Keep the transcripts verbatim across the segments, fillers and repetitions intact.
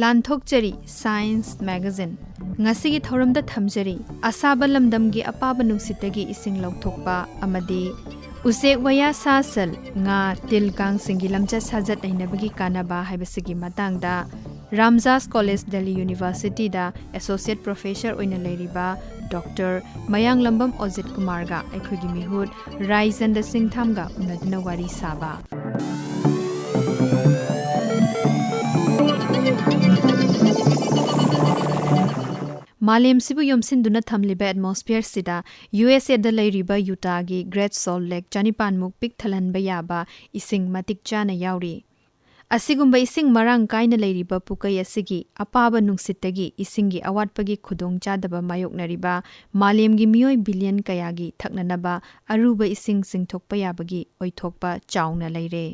ꯂꯥꯟꯊꯣꯛꯆꯔꯤ Science Magazine꯫ ꯉꯁꯤꯒꯤ ꯊꯧꯔꯝꯗ ꯊꯝꯖꯔꯤ ꯑꯁꯥꯕ ꯂꯝꯗꯝꯒꯤ ꯑꯄꯥꯕ ꯅꯨꯡꯁꯤꯠꯇꯒꯤ ꯏꯁꯤꯡ ꯂꯧꯊꯣꯛꯄ ꯑꯃꯗꯤ ꯎꯆꯦꯛ ꯋꯥꯌꯥ ꯁꯥ ꯁꯟ, ꯉꯥ, ꯇꯤꯜ ꯀꯥꯡꯁꯤꯡꯒꯤ ꯂꯝꯆꯠ ꯁꯥꯖꯠ ꯅꯩꯅꯕꯒꯤ ꯀꯥꯟꯅꯕ ꯍꯥꯏꯕꯁꯤꯒꯤ ꯃꯇꯥꯡꯗ ꯔꯥꯝꯖꯥꯁ ꯀꯣꯂꯦꯖ ꯗꯦꯜꯂꯤ ꯌꯨꯅꯤꯚꯔꯁꯤꯇꯤꯗ ꯑꯦꯁꯣꯁꯤꯌꯦꯠ ꯄ꯭ꯔꯣꯐꯦꯁꯔ ꯑꯣꯏꯅ ꯂꯩꯔꯤꯕ ꯗꯣꯛꯇꯔ ꯃꯌꯥꯡꯂꯝꯕꯝ ꯑꯣꯖꯤꯠ ꯀꯨꯃꯥꯔꯒ ꯑꯩꯈꯣꯏꯒꯤ ꯃꯤꯍꯨꯠ ꯔꯥꯏꯆꯟꯗ ꯁꯤꯡꯊꯥꯝꯒ ꯎꯅꯗꯨꯅ ꯋꯥꯔꯤ ꯁꯥꯕ꯫ ꯃꯥꯂꯦꯝꯁꯤꯕꯨ ꯌꯣꯝꯁꯤꯟꯗꯨꯅ ꯊꯝꯂꯤꯕ ꯑꯦꯠꯃꯣꯁꯐꯤꯌꯔꯁꯤꯗ ꯌꯨ ꯑꯦꯁ ꯑꯦꯗ ꯂꯩꯔꯤꯕ ꯌꯨꯇꯥꯒꯤ Great Salt Lake ꯆꯅꯤꯄꯥꯟꯃꯨꯛ ꯄꯤꯛ ꯊꯜꯍꯟꯕ ꯌꯥꯕ ꯏꯁꯤꯡ ꯃꯇꯤꯛ ꯆꯥꯅ ꯌꯥꯎꯔꯤ꯫ ꯑꯁꯤꯒꯨꯝꯕ ꯏꯁꯤꯡ ꯃꯔꯥꯡ ꯀꯥꯏꯅ ꯂꯩꯔꯤꯕ ꯄꯨꯀꯩ ꯑꯁꯤꯒꯤ ꯑꯄꯥꯕ ꯅꯨꯡꯁꯤꯠꯇꯒꯤ ꯏꯁꯤꯡꯒꯤ ꯑꯋꯥꯠꯄꯒꯤ ꯈꯨꯗꯣꯡꯆꯥꯗꯕ ꯃꯥꯌꯣꯛꯅꯔꯤꯕ ꯃꯥꯂꯦꯝꯒꯤ ꯃꯤꯑꯣꯏ ꯕꯤꯂꯤꯌꯟ ꯀꯌꯥꯒꯤ ꯊꯛꯅꯅꯕ ꯑꯔꯨꯕ ꯏꯁꯤꯡ ꯆꯤꯡꯊꯣꯛꯄ ꯌꯥꯕꯒꯤ ꯑꯣꯏꯊꯣꯛꯄ ꯆꯥꯎꯅ ꯂꯩꯔꯦ꯫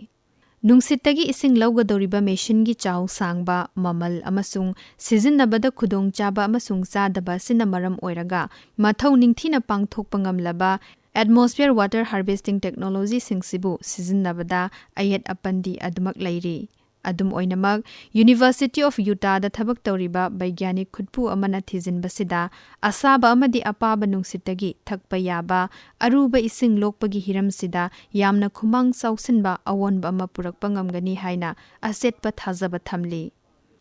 ꯅꯨꯡꯁꯤꯠꯇꯒꯤ ꯏꯁꯤꯡ ꯂꯧꯒꯗꯧꯔꯤꯕ ꯃꯦꯁꯤꯟꯒꯤ ꯆꯥꯎ ꯁꯥꯡꯕ, ꯃꯃꯜ ꯑꯃꯁꯨꯡ ꯁꯤꯖꯤꯟꯅꯕꯗ ꯈꯨꯗꯣꯡꯆꯥꯕ ꯑꯃꯁꯨꯡ ꯆꯥꯗꯕ ꯑꯁꯤꯅ ꯃꯔꯝ ꯑꯣꯏꯔꯒ, ꯃꯊꯧ ꯅꯤꯡꯊꯤꯅ ꯄꯥꯡꯊꯣꯛꯄ ꯉꯝꯂꯕ atmosphere water harvesting technologyꯁꯤꯡꯁꯤꯕꯨ ꯁꯤꯖꯤꯟꯅꯕꯗ ꯑꯌꯦꯠ ꯑꯄꯟꯗꯤ ꯑꯗꯨꯃꯛ ꯂꯩꯔꯤ꯫ ꯑꯗꯨꯝ ꯑꯣꯏꯅꯃꯛ, University of Utahꯗ ꯊꯕꯛ ꯇꯧꯔꯤꯕ ꯕꯩꯒ꯭ꯌꯥꯅꯤꯛ ꯈꯨꯠꯄꯨ ꯑꯃꯅ ꯊꯤꯖꯤꯟꯕꯁꯤꯗ, ꯑꯁꯥꯕ ꯑꯃꯗꯤ ꯑꯄꯥꯕ ꯅꯨꯡꯁꯤꯠꯇꯒꯤ ꯊꯛꯄ ꯌꯥꯕ ꯑꯔꯨꯕ ꯏꯁꯤꯡ ꯂꯣꯛꯄꯒꯤ ꯍꯤꯔꯝꯁꯤꯗ ꯌꯥꯝꯅ ꯈꯨꯃꯥꯡ ꯆꯥꯎꯁꯤꯟꯕ ꯑꯑꯣꯟꯕ ꯑꯃ ꯄꯨꯔꯛꯄ ꯉꯝꯒꯅꯤ ꯍꯥꯏꯅ ꯑꯆꯦꯠꯄ ꯊꯥꯖꯕ ꯊꯝꯂꯤ꯫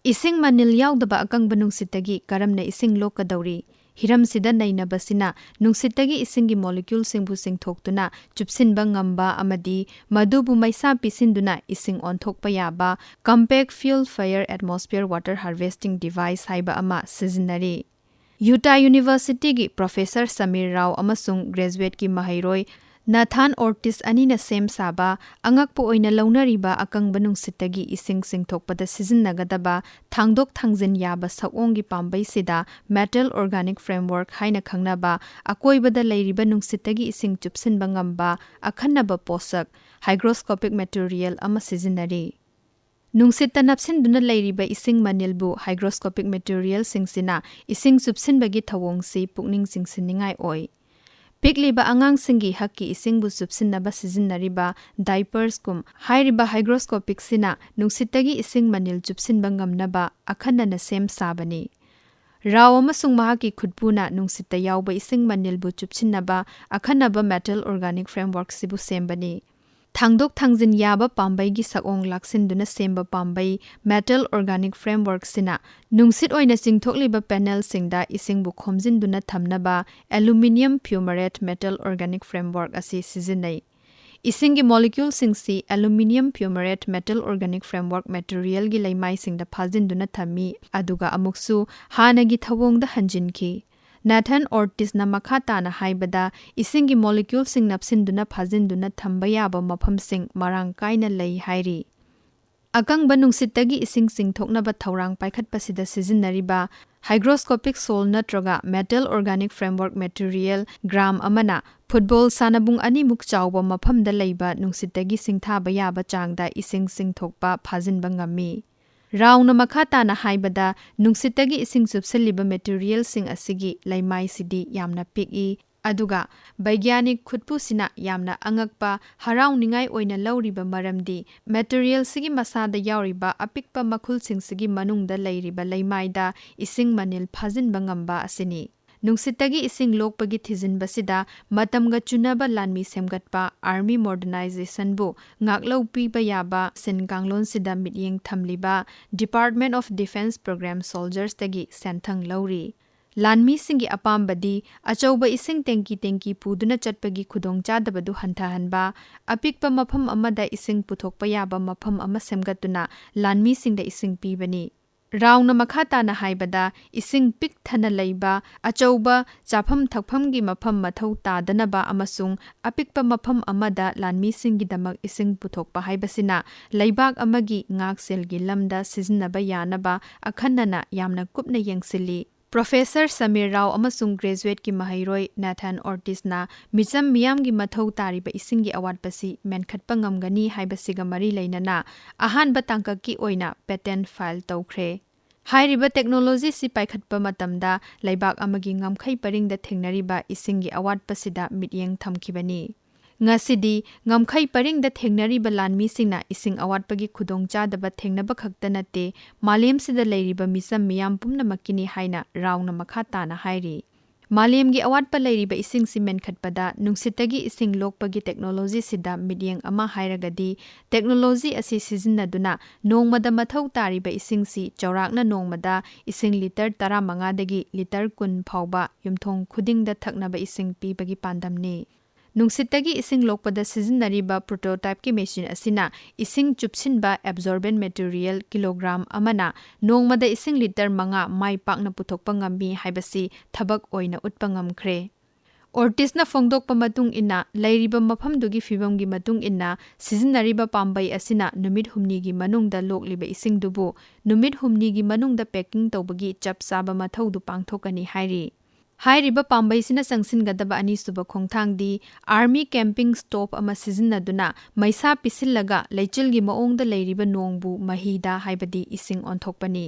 ꯏꯁꯤꯡ ꯃꯅꯤꯜ ꯌꯥꯎꯗꯕ ꯑꯀꯪꯕ ꯅꯨꯡꯁꯤꯠꯇꯒꯤ ꯀꯔꯝꯅ ꯏꯁꯤꯡ ꯂꯣꯛꯀꯗꯧꯔꯤ? ꯍꯤꯔꯝꯁꯤꯗ ꯅꯩꯅꯕꯁꯤꯅ ꯅꯨꯡꯁꯤꯠꯇꯒꯤ ꯏꯁꯤꯡꯒꯤ moleculeꯁꯤꯡꯕꯨ ꯆꯤꯡꯊꯣꯛꯇꯨꯅ ꯆꯨꯞꯁꯤꯟꯕ ꯉꯝꯕ ꯑꯃꯗꯤ ꯃꯗꯨꯕꯨ ꯃꯩꯁꯥ ꯄꯤꯁꯤꯟꯗꯨꯅ ꯏꯁꯤꯡ ꯑꯣꯟꯊꯣꯛꯄ ꯌꯥꯕ compact fuel fire atmosphere water harvesting device ꯍꯥꯏꯕ ꯑꯃ ꯁꯤꯖꯤꯟꯅꯔꯤ꯫ ꯌꯨꯇꯥ ꯌꯨꯅꯤꯚꯔꯁꯤꯇꯤꯒꯤ ꯄ꯭ꯔꯣꯐꯦꯁꯔ ꯁꯃꯤꯔ ꯔꯥꯎ ꯑꯃꯁꯨꯡ ꯒ꯭ꯔꯦꯖꯨꯑꯦꯠꯀꯤ ꯃꯍꯩꯔꯣꯏ ꯅꯥꯊꯥꯟ ꯑꯣꯔꯇꯤꯁ ꯑꯅꯤꯅ ꯁꯦꯝ ꯁꯥꯕ ꯑꯉꯛꯄ ꯑꯣꯏꯅ ꯂꯧꯅꯔꯤꯕ ꯑꯀꯪꯕ ꯅꯨꯡꯁꯤꯠꯇꯒꯤ ꯏꯁꯤꯡ ꯆꯤꯡꯊꯣꯛꯄꯗ ꯁꯤꯖꯤꯟꯅꯒꯗꯕ ꯊꯥꯡꯗꯣꯛ ꯊꯥꯡꯖꯤꯟ ꯌꯥꯕ ꯁꯛꯑꯣꯡꯒꯤ ꯄꯥꯝꯕꯩꯁꯤꯗ metal organic framework ꯍꯥꯏꯅ ꯈꯪꯅꯕ ꯑꯀꯣꯏꯕꯗ ꯂꯩꯔꯤꯕ ꯅꯨꯡꯁꯤꯠꯇꯒꯤ ꯏꯁꯤꯡ ꯆꯨꯞꯁꯤꯟꯕ ꯉꯝꯕ ꯑꯈꯟꯅꯕ ꯄꯣꯠꯁꯛ hygroscopic material ꯑꯃ ꯁꯤꯖꯤꯟꯅꯔꯤ꯫ ꯅꯨꯡꯁꯤꯠꯇ ꯅꯞꯁꯤꯟꯗꯨꯅ ꯂꯩꯔꯤꯕ ꯏꯁꯤꯡ ꯃꯅꯤꯜꯕꯨ hygroscopic materialꯁꯤꯡꯁꯤꯅ ꯏꯁꯤꯡ ꯆꯨꯞꯁꯤꯟꯕꯒꯤ ꯊꯧꯑꯣꯡꯁꯤ ꯄꯨꯛꯅꯤꯡ ꯆꯤꯡꯁꯤꯟꯅꯤꯡꯉꯥꯏ ꯑꯣꯏ꯫ ꯄꯤꯛꯂꯤꯕ ꯑꯉꯥꯡꯁꯤꯡꯒꯤ ꯍꯛꯀꯤ ꯏꯁꯤꯡꯕꯨ ꯆꯨꯞꯁꯤꯟꯅꯕ ꯁꯤꯖꯤꯟꯅꯔꯤꯕ diapers ꯀꯨꯝ ꯍꯥꯏꯔꯤꯕ hygroscopic ꯁꯤꯅ ꯅꯨꯡꯁꯤꯠꯇꯒꯤ ꯏꯁꯤꯡ ꯃꯅꯤꯜ ꯆꯨꯞꯁꯤꯟꯕ ꯉꯝꯅꯕ ꯑꯈꯟꯅꯅ ꯁꯦꯝ ꯁꯥꯕꯅꯤ꯫ ꯔꯥꯎ ꯑꯃꯁꯨꯡ ꯃꯍꯥꯛꯀꯤ ꯈꯨꯠꯄꯨꯅ ꯅꯨꯡꯁꯤꯠꯇ ꯌꯥꯎꯕ ꯏꯁꯤꯡ ꯃꯅꯤꯜꯕꯨ ꯆꯨꯞꯁꯤꯟꯅꯕ ꯑꯈꯟꯅꯕ metal organic framework ꯁꯤꯕꯨ ꯁꯦꯝꯕꯅꯤ꯫ ꯊꯥꯡꯗꯣꯛ ꯊꯥꯡꯖꯤꯟ ꯌꯥꯕ ꯄꯥꯝꯕꯩꯒꯤ ꯁꯛꯑꯣꯡ ꯂꯥꯛꯁꯤꯟꯗꯨꯅ ꯁꯦꯝꯕ ꯄꯥꯝꯕꯩ metal organic framework ꯁꯤꯅ ꯅꯨꯡꯁꯤꯠ ꯑꯣꯏꯅ ꯆꯤꯡꯊꯣꯛꯂꯤꯕ panel ꯁꯤꯡꯗ ꯏꯁꯤꯡꯕꯨ ꯈꯣꯝꯖꯤꯟꯗꯨꯅ ꯊꯝꯅꯕ aluminium fumarate metal organic framework ꯑꯁꯤ ꯁꯤꯖꯤꯟꯅꯩ꯫ ꯏꯁꯤꯡꯒꯤ molecule ꯁꯤꯡꯁꯤ aluminium fumarate metal organic framework material ꯒꯤ ꯂꯩꯃꯥꯏꯁꯤꯡꯗ ꯐꯥꯖꯤꯟꯗꯨꯅ ꯊꯝꯃꯤ, ꯑꯗꯨꯒ ꯑꯃꯨꯛꯁꯨ ꯍꯥꯟꯅꯒꯤ ꯊꯧꯑꯣꯡꯗ ꯍꯟꯖꯤꯟꯈꯤ꯫ Nathan Ortiz ꯅ ꯃꯈꯥ ꯇꯥꯅ ꯍꯥꯏꯕꯗ, ꯏꯁꯤꯡꯒꯤ molecule ꯁꯤꯡ ꯅꯞꯁꯤꯟꯗꯨꯅ ꯐꯥꯖꯤꯟꯗꯨꯅ ꯊꯝꯕ ꯌꯥꯕ ꯃꯐꯝꯁꯤꯡ ꯃꯔꯥꯡ ꯀꯥꯏꯅ ꯂꯩ ꯍꯥꯏꯔꯤ꯫ ꯑꯀꯪꯕ ꯅꯨꯡꯁꯤꯠꯇꯒꯤ ꯏꯁꯤꯡ ꯆꯤꯡꯊꯣꯛꯅꯕ ꯊꯧꯔꯥꯡ ꯄꯥꯏꯈꯠꯄꯁꯤꯗ ꯁꯤꯖꯤꯟꯅꯔꯤꯕ hygroscopic sole ꯅꯠꯇ꯭ꯔꯒ metal organic framework material gram ꯑꯃꯅ football ꯁꯥꯟꯅꯕꯨꯡ ꯑꯅꯤꯃꯨꯛ ꯆꯥꯎꯕ ꯃꯐꯝꯗ ꯂꯩꯕ ꯅꯨꯡꯁꯤꯠꯇꯒꯤ ꯁꯤꯡꯊꯥꯕ ꯌꯥꯕ ꯆꯥꯡꯗ ꯏꯁꯤꯡ ꯆꯤꯡꯊꯣꯛꯄ ꯐꯥꯖꯤꯟꯕ ꯉꯝꯃꯤ꯫ ꯔꯥꯎꯅ ꯃꯈꯥ ꯇꯥꯅ ꯍꯥꯏꯕꯗ, ꯅꯨꯡꯁꯤꯠꯇꯒꯤ ꯏꯁꯤꯡ ꯆꯨꯞꯁꯤꯜꯂꯤꯕ material ꯁꯤꯡ ꯑꯁꯤꯒꯤ ꯂꯩꯃꯥꯏꯁꯤꯗꯤ ꯌꯥꯝꯅ ꯄꯤꯛꯏ, ꯑꯗꯨꯒ ꯕꯩꯒ꯭ꯌꯥꯅꯤꯛ ꯈꯨꯠꯄꯨꯁꯤꯅ ꯌꯥꯝꯅ ꯑꯉꯛꯄ, ꯍꯔꯥꯎꯅꯤꯡꯉꯥꯏ ꯑꯣꯏꯅ ꯂꯧꯔꯤꯕ ꯃꯔꯝꯗꯤ material ꯁꯤꯒꯤ ꯃꯁꯥꯗ ꯌꯥꯎꯔꯤꯕ ꯑꯄꯤꯛꯄ ꯃꯈꯨꯜꯁꯤꯡꯁꯤꯒꯤ ꯃꯅꯨꯡꯗ ꯂꯩꯔꯤꯕ ꯂꯩꯃꯥꯏꯗ ꯏꯁꯤꯡ ꯃꯅꯤꯜ ꯐꯥꯖꯤꯟꯕ ꯉꯝꯕ ꯑꯁꯤꯅꯤ꯫ ꯅꯨꯡꯁꯤꯠꯇꯒꯤ ꯏꯁꯤꯡ ꯂꯣꯛꯄꯒꯤ ꯊꯤꯖꯤꯟꯕꯁꯤꯗ ꯃꯇꯝꯒ ꯆꯨꯅꯕ ꯂꯥꯟꯃꯤ ꯁꯦꯝꯒꯠꯄ, army modernization ꯕꯨ ꯉꯥꯛꯂꯧ ꯄꯤꯕ ꯌꯥꯕ ꯁꯤꯟ ꯀꯥꯡꯂꯣꯟꯁꯤꯗ ꯃꯤꯠꯌꯦꯡ ꯊꯝꯂꯤꯕ Department of Defence Programme soldiers ꯇꯒꯤ ꯁꯦꯟꯊꯪ ꯂꯧꯔꯤ꯫ ꯂꯥꯟꯃꯤꯁꯤꯡꯒꯤ ꯑꯄꯥꯝꯕꯗꯤ ꯑꯆꯧꯕ ꯏꯁꯤꯡ ꯇꯦꯡꯀꯤ ꯇꯦꯡꯀꯤ ꯄꯨꯗꯨꯅ ꯆꯠꯄꯒꯤ ꯈꯨꯗꯣꯡꯆꯥꯗꯕꯗꯨ ꯍꯟꯊꯍꯟꯕ, ꯑꯄꯤꯛꯄ ꯃꯐꯝ ꯑꯃꯗ ꯏꯁꯤꯡ ꯄꯨꯊꯣꯛꯄ ꯌꯥꯕ ꯃꯐꯝ ꯑꯃ ꯁꯦꯝꯒꯠꯇꯨꯅ ꯂꯥꯟꯃꯤꯁꯤꯡꯗ ꯏꯁꯤꯡ ꯄꯤꯕꯅꯤ꯫ ꯔꯥꯎꯅ ꯃꯈꯥ ꯇꯥꯅ ꯍꯥꯏꯕꯗ, ꯏꯁꯤꯡ ꯄꯤꯛ ꯊꯟꯅ ꯂꯩꯕ, ꯑꯆꯧꯕ ꯆꯥꯐꯝ ꯊꯛꯐꯝꯒꯤ ꯃꯐꯝ ꯃꯊꯧ ꯇꯥꯗꯅꯕ ꯑꯃꯁꯨꯡ ꯑꯄꯤꯛꯄ ꯃꯐꯝ ꯑꯃꯗ ꯂꯥꯟꯃꯤꯁꯤꯡꯒꯤꯗꯃꯛ ꯏꯁꯤꯡ ꯄꯨꯊꯣꯛꯄ ꯍꯥꯏꯕꯁꯤꯅ ꯂꯩꯕꯥꯛ ꯑꯃꯒꯤ ꯉꯥꯛꯁꯦꯜꯒꯤ ꯂꯝꯗ ꯁꯤꯖꯤꯟꯅꯕ ꯌꯥꯅꯕ ꯑꯈꯟꯅꯅ ꯌꯥꯝꯅ ꯀꯨꯞꯅ ꯌꯦꯡꯁꯤꯜꯂꯤ꯫ Professor ꯁꯃꯤꯔ ꯔꯥꯎ ꯑꯃꯁꯨꯡ graduate ꯀꯤ ꯃꯍꯩꯔꯣꯏ Nathan Ortiz ꯅ ꯃꯤꯆꯝ ꯃꯤꯌꯥꯝꯒꯤ ꯃꯊꯧ ꯇꯥꯔꯤꯕ ꯏꯁꯤꯡꯒꯤ ꯑꯋꯥꯠꯄꯁꯤ ꯃꯦꯟꯈꯠꯄ ꯉꯝꯒꯅꯤ ꯍꯥꯏꯕꯁꯤꯒ ꯃꯔꯤ ꯂꯩꯅꯅ ꯑꯍꯥꯟꯕ ꯇꯥꯡꯀꯛꯀꯤ ꯑꯣꯏꯅ patent file ꯇꯧꯈ꯭ꯔꯦ꯫ ꯍꯥꯏꯔꯤꯕ ꯇꯦꯛꯅꯣꯂꯣꯖꯤꯁꯤ ꯄꯥꯏꯈꯠꯄ ꯃꯇꯝꯗ ꯂꯩꯕꯥꯛ ꯑꯃꯒꯤ ꯉꯝꯈꯩ ꯄꯔꯤꯡꯗ ꯊꯦꯡꯅꯔꯤꯕ ꯏꯁꯤꯡꯒꯤ ꯑꯋꯥꯠꯄꯁꯤꯗ ꯃꯤꯠꯌꯦꯡ ꯊꯝꯈꯤꯕꯅꯤ꯫ ꯉꯁꯤꯗꯤ ꯉꯝꯈꯩ ꯄꯔꯤꯡꯗ ꯊꯦꯡꯅꯔꯤꯕ ꯂꯥꯟꯃꯤꯁꯤꯡꯅ ꯏꯁꯤꯡ ꯑꯋꯥꯠꯄꯒꯤ ꯈꯨꯗꯣꯡꯆꯥꯗꯕ ꯊꯦꯡꯅꯕ ꯈꯛꯇ ꯅꯠꯇꯦ, ꯃꯥꯂꯦꯝꯁꯤꯗ ꯂꯩꯔꯤꯕ ꯃꯤꯆꯝ ꯃꯤꯌꯥꯝ ꯄꯨꯝꯅꯃꯛꯀꯤꯅꯤ ꯍꯥꯏꯅ ꯔꯥꯎꯅ ꯃꯈꯥ ꯇꯥꯅ ꯍꯥꯏꯔꯤ꯫ ꯃꯥꯂꯦꯝꯒꯤ ꯑꯋꯥꯠꯄ ꯂꯩꯔꯤꯕ ꯏꯁꯤꯡꯁꯤ ꯃꯦꯟꯈꯠꯄꯗ ꯅꯨꯡꯁꯤꯠꯇꯒꯤ ꯏꯁꯤꯡ ꯂꯣꯛꯄꯒꯤ ꯇꯦꯛꯅꯣꯂꯣꯖꯤꯁꯤꯗ ꯃꯤꯠꯌꯦꯡ ꯑꯃ ꯍꯥꯏꯔꯒꯗꯤ, ꯇꯦꯛꯅꯣꯂꯣꯖꯤ ꯑꯁꯤ ꯁꯤꯖꯤꯟꯅꯗꯨꯅ ꯅꯣꯡꯃꯗ ꯃꯊꯧ ꯇꯥꯔꯤꯕ ꯏꯁꯤꯡꯁꯤ ꯆꯥꯎꯔꯥꯛꯅ ꯅꯣꯡꯃꯗ ꯏꯁꯤꯡ ꯂꯤꯇꯔ ꯇꯔꯥꯃꯉꯥꯗꯒꯤ ꯂꯤꯇꯔ ꯀꯨꯟ ꯐꯥꯎꯕ ꯌꯨꯝꯊꯣꯡ ꯈꯨꯗꯤꯡꯗ ꯊꯛꯅꯕ ꯏꯁꯤꯡ ꯄꯤꯕꯒꯤ ꯄꯥꯟꯗꯝꯅꯤ꯫ ꯅꯨꯡꯁꯤꯠꯇꯒꯤ ꯏꯁꯤꯡ ꯂꯣꯛꯄꯗ ꯁꯤꯖꯤꯟꯅꯔꯤꯕ ꯄ꯭ꯔꯣꯇꯣꯇꯥꯏꯞꯀꯤ ꯃꯦꯁꯤꯟ ꯑꯁꯤꯅ ꯏꯁꯤꯡ ꯆꯨꯞꯁꯤꯟꯕ ꯑꯦꯕꯖꯣꯔꯕꯦꯟ ꯃꯦꯇꯔꯤꯌꯦꯜ ꯀꯤꯂꯣꯒ꯭ꯔꯥꯝ ꯑꯃꯅ ꯅꯣꯡꯃꯗ ꯏꯁꯤꯡ ꯂꯤꯇꯔ ꯃꯉꯥ ꯃꯥꯏ ꯄꯥꯛꯅ ꯄꯨꯊꯣꯛꯄ ꯉꯝꯃꯤ ꯍꯥꯏꯕꯁꯤ ꯊꯕꯛ ꯑꯣꯏꯅ ꯎꯠꯄ ꯉꯝꯈ꯭ꯔꯦ꯫ ꯑꯣꯔꯇꯤꯁꯅ ꯐꯣꯡꯗꯣꯛꯄ ꯃꯇꯨꯡ ꯏꯟꯅ, ꯂꯩꯔꯤꯕ ꯃꯐꯝꯗꯨꯒꯤ ꯐꯤꯕꯝꯒꯤ ꯃꯇꯨꯡ ꯏꯟꯅ ꯁꯤꯖꯤꯟꯅꯔꯤꯕ ꯄꯥꯝꯕꯩ ꯑꯁꯤꯅ ꯅꯨꯃꯤꯠ ꯍꯨꯝꯅꯤꯒꯤ ꯃꯅꯨꯡꯗ ꯂꯣꯛꯂꯤꯕ ꯏꯁꯤꯡꯗꯨꯕꯨ ꯅꯨꯃꯤꯠ ꯍꯨꯝꯅꯤꯒꯤ ꯃꯅꯨꯡꯗ ꯄꯦꯀꯤꯡ ꯇꯧꯕꯒꯤ ꯆꯞ ꯆꯥꯕ ꯃꯊꯧꯗꯨ ꯄꯥꯡꯊꯣꯛꯀꯅꯤ ꯍꯥꯏꯔꯤ꯫ ꯍꯥꯏꯔꯤꯕ ꯄꯥꯝꯕꯩꯁꯤꯅ ꯆꯪꯁꯤꯟꯒꯗꯕ ꯑꯅꯤꯁꯨꯕ ꯈꯣꯡꯊꯥꯡꯗꯤ ꯑꯥꯔꯃꯤ ꯀꯦꯝꯄꯤꯡ ꯁ꯭ꯇꯣꯞ ꯑꯃ ꯁꯤꯖꯤꯟꯅꯗꯨꯅ ꯃꯩꯁꯥ ꯄꯤꯁꯤꯜꯂꯒ ꯂꯩꯆꯤꯜꯒꯤ ꯃꯑꯣꯡꯗ ꯂꯩꯔꯤꯕ ꯅꯣꯡꯕꯨ ꯃꯍꯤꯗ, ꯍꯥꯏꯕꯗꯤ ꯏꯁꯤꯡ ꯑꯣꯟꯊꯣꯛꯄꯅꯤ꯫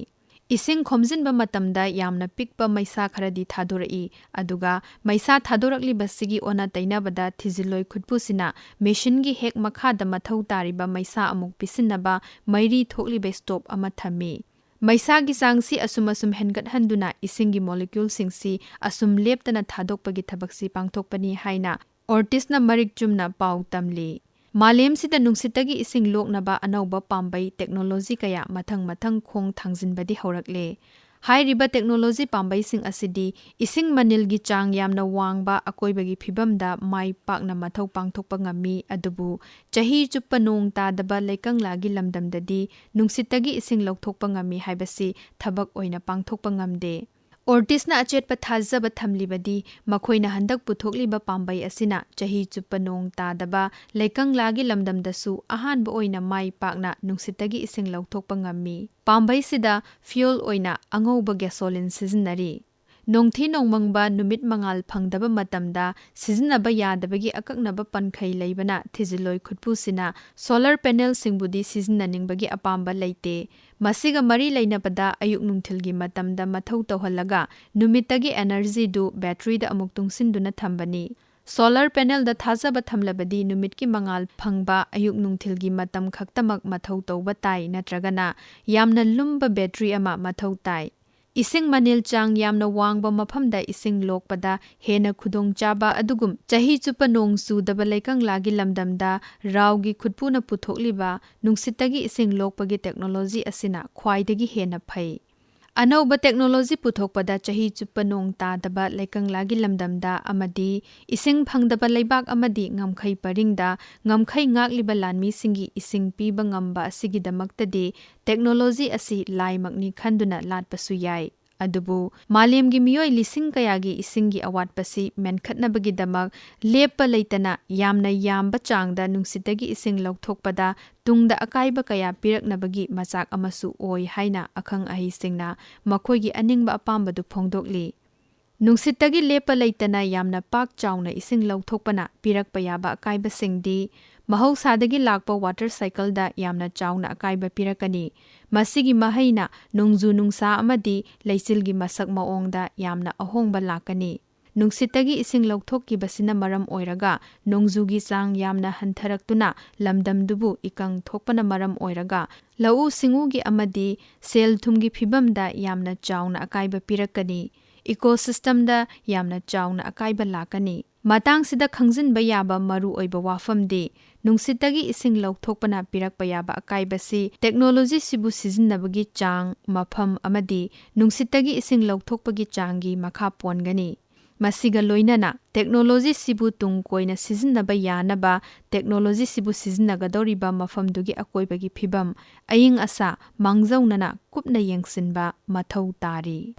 ꯏꯁꯤꯡ ꯈꯣꯝꯖꯤꯟꯕ ꯃꯇꯝꯗ ꯌꯥꯝꯅ ꯄꯤꯛꯄ ꯃꯩꯁꯥ ꯈꯔꯗꯤ ꯊꯥꯗꯣꯔꯛꯏ, ꯑꯗꯨꯒ ꯃꯩꯁꯥ ꯊꯥꯗꯣꯔꯛꯂꯤꯕꯁꯤꯒꯤ ꯑꯣꯟꯅ ꯇꯩꯅꯕꯗ ꯊꯤꯖꯤꯜꯂꯣꯏ ꯈꯨꯠꯄꯨꯁꯤꯅ ꯃꯦꯁꯤꯟꯒꯤ ꯍꯦꯛ ꯃꯈꯥꯗ ꯃꯊꯧ ꯇꯥꯔꯤꯕ ꯃꯩꯁꯥ ꯑꯃꯨꯛ ꯄꯤꯁꯤꯟꯅꯕ ꯃꯩꯔꯤ ꯊꯣꯛꯂꯤꯕ ꯁ꯭ꯇꯣꯞ ꯑꯃ ꯊꯝꯃꯤ꯫ ꯃꯩꯁꯥꯒꯤ ꯆꯥꯡꯁꯤ ꯑꯁꯨꯝ ꯑꯁꯨꯝ ꯍꯦꯟꯒꯠꯍꯟꯗꯨꯅ ꯏꯁꯤꯡꯒꯤ ꯃꯣꯂꯤꯀ꯭ꯌꯨꯜꯁꯤꯡꯁꯤ ꯑꯁꯨꯝ ꯂꯦꯞꯇꯅ ꯊꯥꯗꯣꯛꯄꯒꯤ ꯊꯕꯛꯁꯤ ꯄꯥꯡꯊꯣꯛꯄꯅꯤ ꯍꯥꯏꯅ ꯑꯣꯔꯇꯤꯁꯅ ꯃꯔꯤꯛ ꯆꯨꯝꯅ ꯄꯥꯎ ꯇꯝꯂꯤ꯫ ꯃꯥꯂꯦꯝꯁꯤꯗ ꯅꯨꯡꯁꯤꯠꯇꯒꯤ ꯏꯁꯤꯡ ꯂꯣꯛꯅꯕ ꯑꯅꯧꯕ ꯄꯥꯝꯕꯩ ꯇꯦꯛꯅꯣꯂꯣꯖꯤ ꯀꯌꯥ ꯃꯊꯪ ꯃꯊꯪ ꯈꯣꯡ ꯊꯥꯡꯖꯤꯟꯕꯗꯤ ꯍꯧꯔꯛꯂꯦ꯫ ꯍꯥꯏꯔꯤꯕ ꯇꯦꯛꯅꯣꯂꯣꯖꯤ ꯄꯥꯝꯕꯩꯁꯤꯡ ꯑꯁꯤꯗꯤ ꯏꯁꯤꯡ ꯃꯅꯤꯜꯒꯤ ꯆꯥꯡ ꯌꯥꯝꯅ ꯋꯥꯡꯕ ꯑꯀꯣꯏꯕꯒꯤ ꯐꯤꯕꯝꯗ ꯃꯥꯏ ꯄꯥꯛꯅ ꯃꯊꯧ ꯄꯥꯡꯊꯣꯛꯄ ꯉꯝꯃꯤ, ꯑꯗꯨꯕꯨ ꯆꯍꯤ ꯆꯨꯞꯄ ꯅꯣꯡ ꯇꯥꯗꯕ ꯂꯩꯀꯪꯂꯥꯒꯤ ꯂꯝꯗꯝꯗꯗꯤ ꯅꯨꯡꯁꯤꯠꯇꯒꯤ ꯏꯁꯤꯡ ꯂꯧꯊꯣꯛꯄ ꯉꯝꯃꯤ ꯍꯥꯏꯕꯁꯤ ꯊꯕꯛ ꯑꯣꯏꯅ ꯄꯥꯡꯊꯣꯛꯄ ꯉꯝꯗꯦ꯫ ꯑꯣꯔꯇꯤꯁꯅ ꯑꯆꯦꯠꯄ ꯊꯥꯖꯕ ꯊꯝꯂꯤꯕꯗꯤ ꯃꯈꯣꯏꯅ ꯍꯟꯗꯛ ꯄꯨꯊꯣꯛꯂꯤꯕ ꯄꯥꯝꯕꯩ ꯑꯁꯤꯅ ꯆꯍꯤ ꯆꯨꯞꯄ ꯅꯣꯡ ꯇꯥꯗꯕ ꯂꯩꯀꯪꯂꯥꯒꯤ ꯂꯝꯗꯝꯗꯁꯨ ꯑꯍꯥꯟꯕ ꯑꯣꯏꯅ ꯃꯥꯏ ꯄꯥꯛꯅ ꯅꯨꯡꯁꯤꯠꯇꯒꯤ ꯏꯁꯤꯡ ꯂꯧꯊꯣꯛꯄ ꯉꯝꯃꯤ꯫ ꯄꯥꯝꯕꯩꯁꯤꯗ ꯐ꯭ꯌꯨꯜ ꯑꯣꯏꯅ ꯑꯉꯧꯕ ꯒꯦꯁꯣꯂꯤꯟ ꯁꯤꯖꯤꯟꯅꯔꯤ꯫ ꯅꯣꯡꯊꯤ ꯅꯣꯡꯃꯪꯕ ꯅꯨꯃꯤꯠ ꯃꯉꯥꯜ ꯐꯪꯗꯕ ꯃꯇꯝꯗ ꯁꯤꯖꯤꯟꯅꯕ ꯌꯥꯗꯕꯒꯤ ꯑꯀꯛꯅꯕ ꯄꯟꯈꯩ ꯂꯩꯕꯅ ꯊꯤꯖꯤꯜꯂꯣꯏ ꯈꯨꯠꯄꯨꯁꯤꯅ solar panelꯁꯤꯡꯕꯨꯗꯤ ꯁꯤꯖꯤꯟꯅꯅꯤꯡꯕꯒꯤ ꯑꯄꯥꯝꯕ ꯂꯩꯇꯦ꯫ ꯃꯁꯤꯒ ꯃꯔꯤ ꯂꯩꯅꯕꯗ ꯑꯌꯨꯛ ꯅꯨꯡꯊꯤꯜꯒꯤ ꯃꯇꯝꯗ ꯃꯊꯧ ꯇꯧꯍꯜꯂꯒ ꯅꯨꯃꯤꯠꯇꯒꯤ energyꯗꯨ batteryꯗ ꯑꯃꯨꯛ ꯇꯨꯡꯁꯤꯟꯗꯨꯅ ꯊꯝꯕꯅꯤ꯫ Solar panelꯗ ꯊꯥꯖꯕ ꯊꯝꯂꯕꯗꯤ ꯅꯨꯃꯤꯠꯀꯤ ꯃꯉꯥꯜ ꯐꯪꯕ ꯑꯌꯨꯛ ꯅꯨꯡꯊꯤꯜꯒꯤ ꯃꯇꯝ ꯈꯛꯇꯃꯛ ꯃꯊꯧ ꯇꯧꯕ ꯇꯥꯏ, ꯅꯠꯇ꯭ꯔꯒꯅ ꯌꯥꯝꯅ ꯂꯨꯝꯕ battery ꯑꯃ ꯃꯊꯧ ꯇꯥꯏ꯫ ꯏꯁꯤꯡ ꯃꯅꯤꯜ ꯆꯥꯡ ꯌꯥꯝꯅ ꯋꯥꯡꯕ ꯃꯐꯝꯗ ꯏꯁꯤꯡ ꯂꯣꯛꯄꯗ ꯍꯦꯟꯅ ꯈꯨꯗꯣꯡꯆꯥꯕ ꯑꯗꯨꯒꯨꯝ ꯆꯍꯤ ꯆꯨꯞꯄ ꯅꯣꯡ ꯆꯨꯗꯕ ꯂꯩꯀꯪꯂꯥꯒꯤ ꯂꯝꯗꯝꯗ ꯔꯥꯎꯒꯤ ꯈꯨꯠꯄꯨꯅ ꯄꯨꯊꯣꯛꯂꯤꯕ ꯅꯨꯡꯁꯤꯠꯇꯒꯤ ꯏꯁꯤꯡ ꯂꯣꯛꯄꯒꯤ technology ꯑꯁꯤꯅ ꯈ꯭ꯋꯥꯏꯗꯒꯤ ꯍꯦꯟꯅ ꯐꯩ꯫ ꯑꯅꯧꯕ technology ꯄꯨꯊꯣꯛꯄꯗ ꯆꯍꯤ ꯆꯨꯞꯄ ꯅꯣꯡ ꯇꯥꯗꯕ ꯂꯩꯀꯪꯂꯥꯒꯤ ꯂꯝꯗꯝꯗ ꯑꯃꯗꯤ ꯏꯁꯤꯡ ꯐꯪꯗꯕ ꯂꯩꯕꯥꯛ ꯑꯃꯗꯤ ꯉꯝꯈꯩ ꯄꯔꯤꯡꯗ ꯉꯝꯈꯩ ꯉꯥꯛꯂꯤꯕ ꯂꯥꯟꯃꯤꯁꯤꯡꯒꯤ ꯏꯁꯤꯡ ꯄꯤꯕ ꯉꯝꯕ ꯑꯁꯤꯒꯤꯗꯃꯛꯇꯗꯤ technology ꯑꯁꯤ ꯂꯥꯏꯃꯛꯅꯤ ꯈꯟꯗꯨꯅ ꯂꯥꯠꯄꯁꯨ ꯌꯥꯏ꯫ ꯑꯗꯨꯕꯨ ꯃꯥꯂꯦꯝꯒꯤ ꯃꯤꯑꯣꯏ ꯂꯤꯁꯤꯡ ꯀꯌꯥꯒꯤ ꯏꯁꯤꯡꯒꯤ ꯑꯋꯥꯠꯄꯁꯤ ꯃꯦꯟꯈꯠꯅꯕꯒꯤꯗꯃꯛ ꯂꯦꯞꯄ ꯂꯩꯇꯅ ꯌꯥꯝꯅ ꯌꯥꯝꯕ ꯆꯥꯡꯗ ꯅꯨꯡꯁꯤꯠꯇꯒꯤ ꯏꯁꯤꯡ ꯂꯧꯊꯣꯛꯄꯗ ꯇꯨꯡꯗ ꯑꯀꯥꯏꯕ ꯀꯌꯥ ꯄꯤꯔꯛꯅꯕꯒꯤ ꯃꯆꯥꯛ ꯑꯃꯁꯨ ꯑꯣꯏ ꯍꯥꯏꯅ ꯑꯈꯪ ꯑꯍꯩꯁꯤꯡꯅ ꯃꯈꯣꯏꯒꯤ ꯑꯅꯤꯡꯕ ꯑꯄꯥꯝꯕꯗꯨ ꯐꯣꯡꯗꯣꯛꯂꯤ꯫ ꯅꯨꯡꯁꯤꯠꯇꯒꯤ ꯂꯦꯞꯄ ꯂꯩꯇꯅ ꯌꯥꯝꯅ ꯄꯥꯛ ꯆꯥꯎꯅ ꯏꯁꯤꯡ ꯂꯧꯊꯣꯛꯄꯅ ꯄꯤꯔꯛꯄ ꯌꯥꯕ ꯑꯀꯥꯏꯕꯁꯤꯡꯗꯤ ꯃꯍꯧꯁꯥꯗꯒꯤ ꯂꯥꯛꯄ water cycleꯗ ꯌꯥꯝꯅ ꯆꯥꯎꯅ ꯑꯀꯥꯏꯕ ꯄꯤꯔꯛꯀꯅꯤ꯫ ꯃꯁꯤꯒꯤ ꯃꯍꯩꯅ ꯅꯣꯡꯖꯨ ꯅꯨꯡꯁꯥ ꯑꯃꯗꯤ ꯂꯩꯆꯤꯜꯒꯤ ꯃꯁꯛ ꯃꯑꯣꯡꯗ ꯌꯥꯝꯅ ꯑꯍꯣꯡꯕ ꯂꯥꯛꯀꯅꯤ꯫ ꯅꯨꯡꯁꯤꯠꯇꯒꯤ ꯏꯁꯤꯡ ꯂꯧꯊꯣꯛꯈꯤꯕꯁꯤꯅ ꯃꯔꯝ ꯑꯣꯏꯔꯒ ꯅꯣꯡꯖꯨꯒꯤ ꯆꯥꯡ ꯌꯥꯝꯅ ꯍꯟꯊꯔꯛꯇꯨꯅ ꯂꯝꯗꯝꯗꯨꯕꯨ ꯏꯀꯪ ꯊꯣꯛꯄꯅ ꯃꯔꯝ ꯑꯣꯏꯔꯒ ꯂꯧꯎ ꯁꯤꯡꯎꯒꯤ ꯑꯃꯗꯤ ꯁꯦꯜ ꯊꯨꯝꯒꯤ ꯐꯤꯕꯝꯗ ꯌꯥꯝꯅ ꯆꯥꯎꯅ ꯑꯀꯥꯏꯕ ꯄꯤꯔꯛꯀꯅꯤ꯫ Ecosystemꯗ ꯌꯥꯝꯅ ꯆꯥꯎꯅ ꯑꯀꯥꯏꯕ ꯂꯥꯛꯀꯅꯤ꯫ ꯃꯇꯥꯡꯁꯤꯗ ꯈꯪꯖꯤꯟꯕ ꯌꯥꯕ ꯃꯔꯨꯑꯣꯏꯕ ꯋꯥꯐꯝꯗꯤ ꯅꯨꯡꯁꯤꯠꯇꯒꯤ ꯏꯁꯤꯡ ꯂꯧꯊꯣꯛꯄꯅ ꯄꯤꯔꯛꯄ ꯌꯥꯕ ꯑꯀꯥꯏꯕꯁꯤ technologyꯁꯤꯕꯨ ꯁꯤꯖꯤꯟꯅꯕꯒꯤ ꯆꯥꯡ, ꯃꯐꯝ ꯑꯃꯗꯤ ꯅꯨꯡꯁꯤꯠꯇꯒꯤ ꯏꯁꯤꯡ ꯂꯧꯊꯣꯛꯄꯒꯤ ꯆꯥꯡꯒꯤ ꯃꯈꯥ ꯄꯣꯟꯒꯅꯤ꯫ ꯃꯁꯤꯒ ꯂꯣꯏꯅꯅ technologyꯁꯤꯕꯨ ꯇꯨꯡ ꯀꯣꯏꯅ ꯁꯤꯖꯤꯟꯅꯕ ꯌꯥꯅꯕ technologyꯁꯤꯕꯨ ꯁꯤꯖꯤꯟꯅꯒꯗꯧꯔꯤꯕ ꯃꯐꯝꯗꯨꯒꯤ ꯑꯀꯣꯏꯕꯒꯤ ꯐꯤꯕꯝ, ꯑꯏꯪ ꯑꯁꯥ ꯃꯥꯡꯖꯧꯅꯅ ꯀꯨꯞꯅ ꯌꯦꯡꯁꯤꯟꯕ ꯃꯊꯧ ꯇꯥꯔꯤ꯫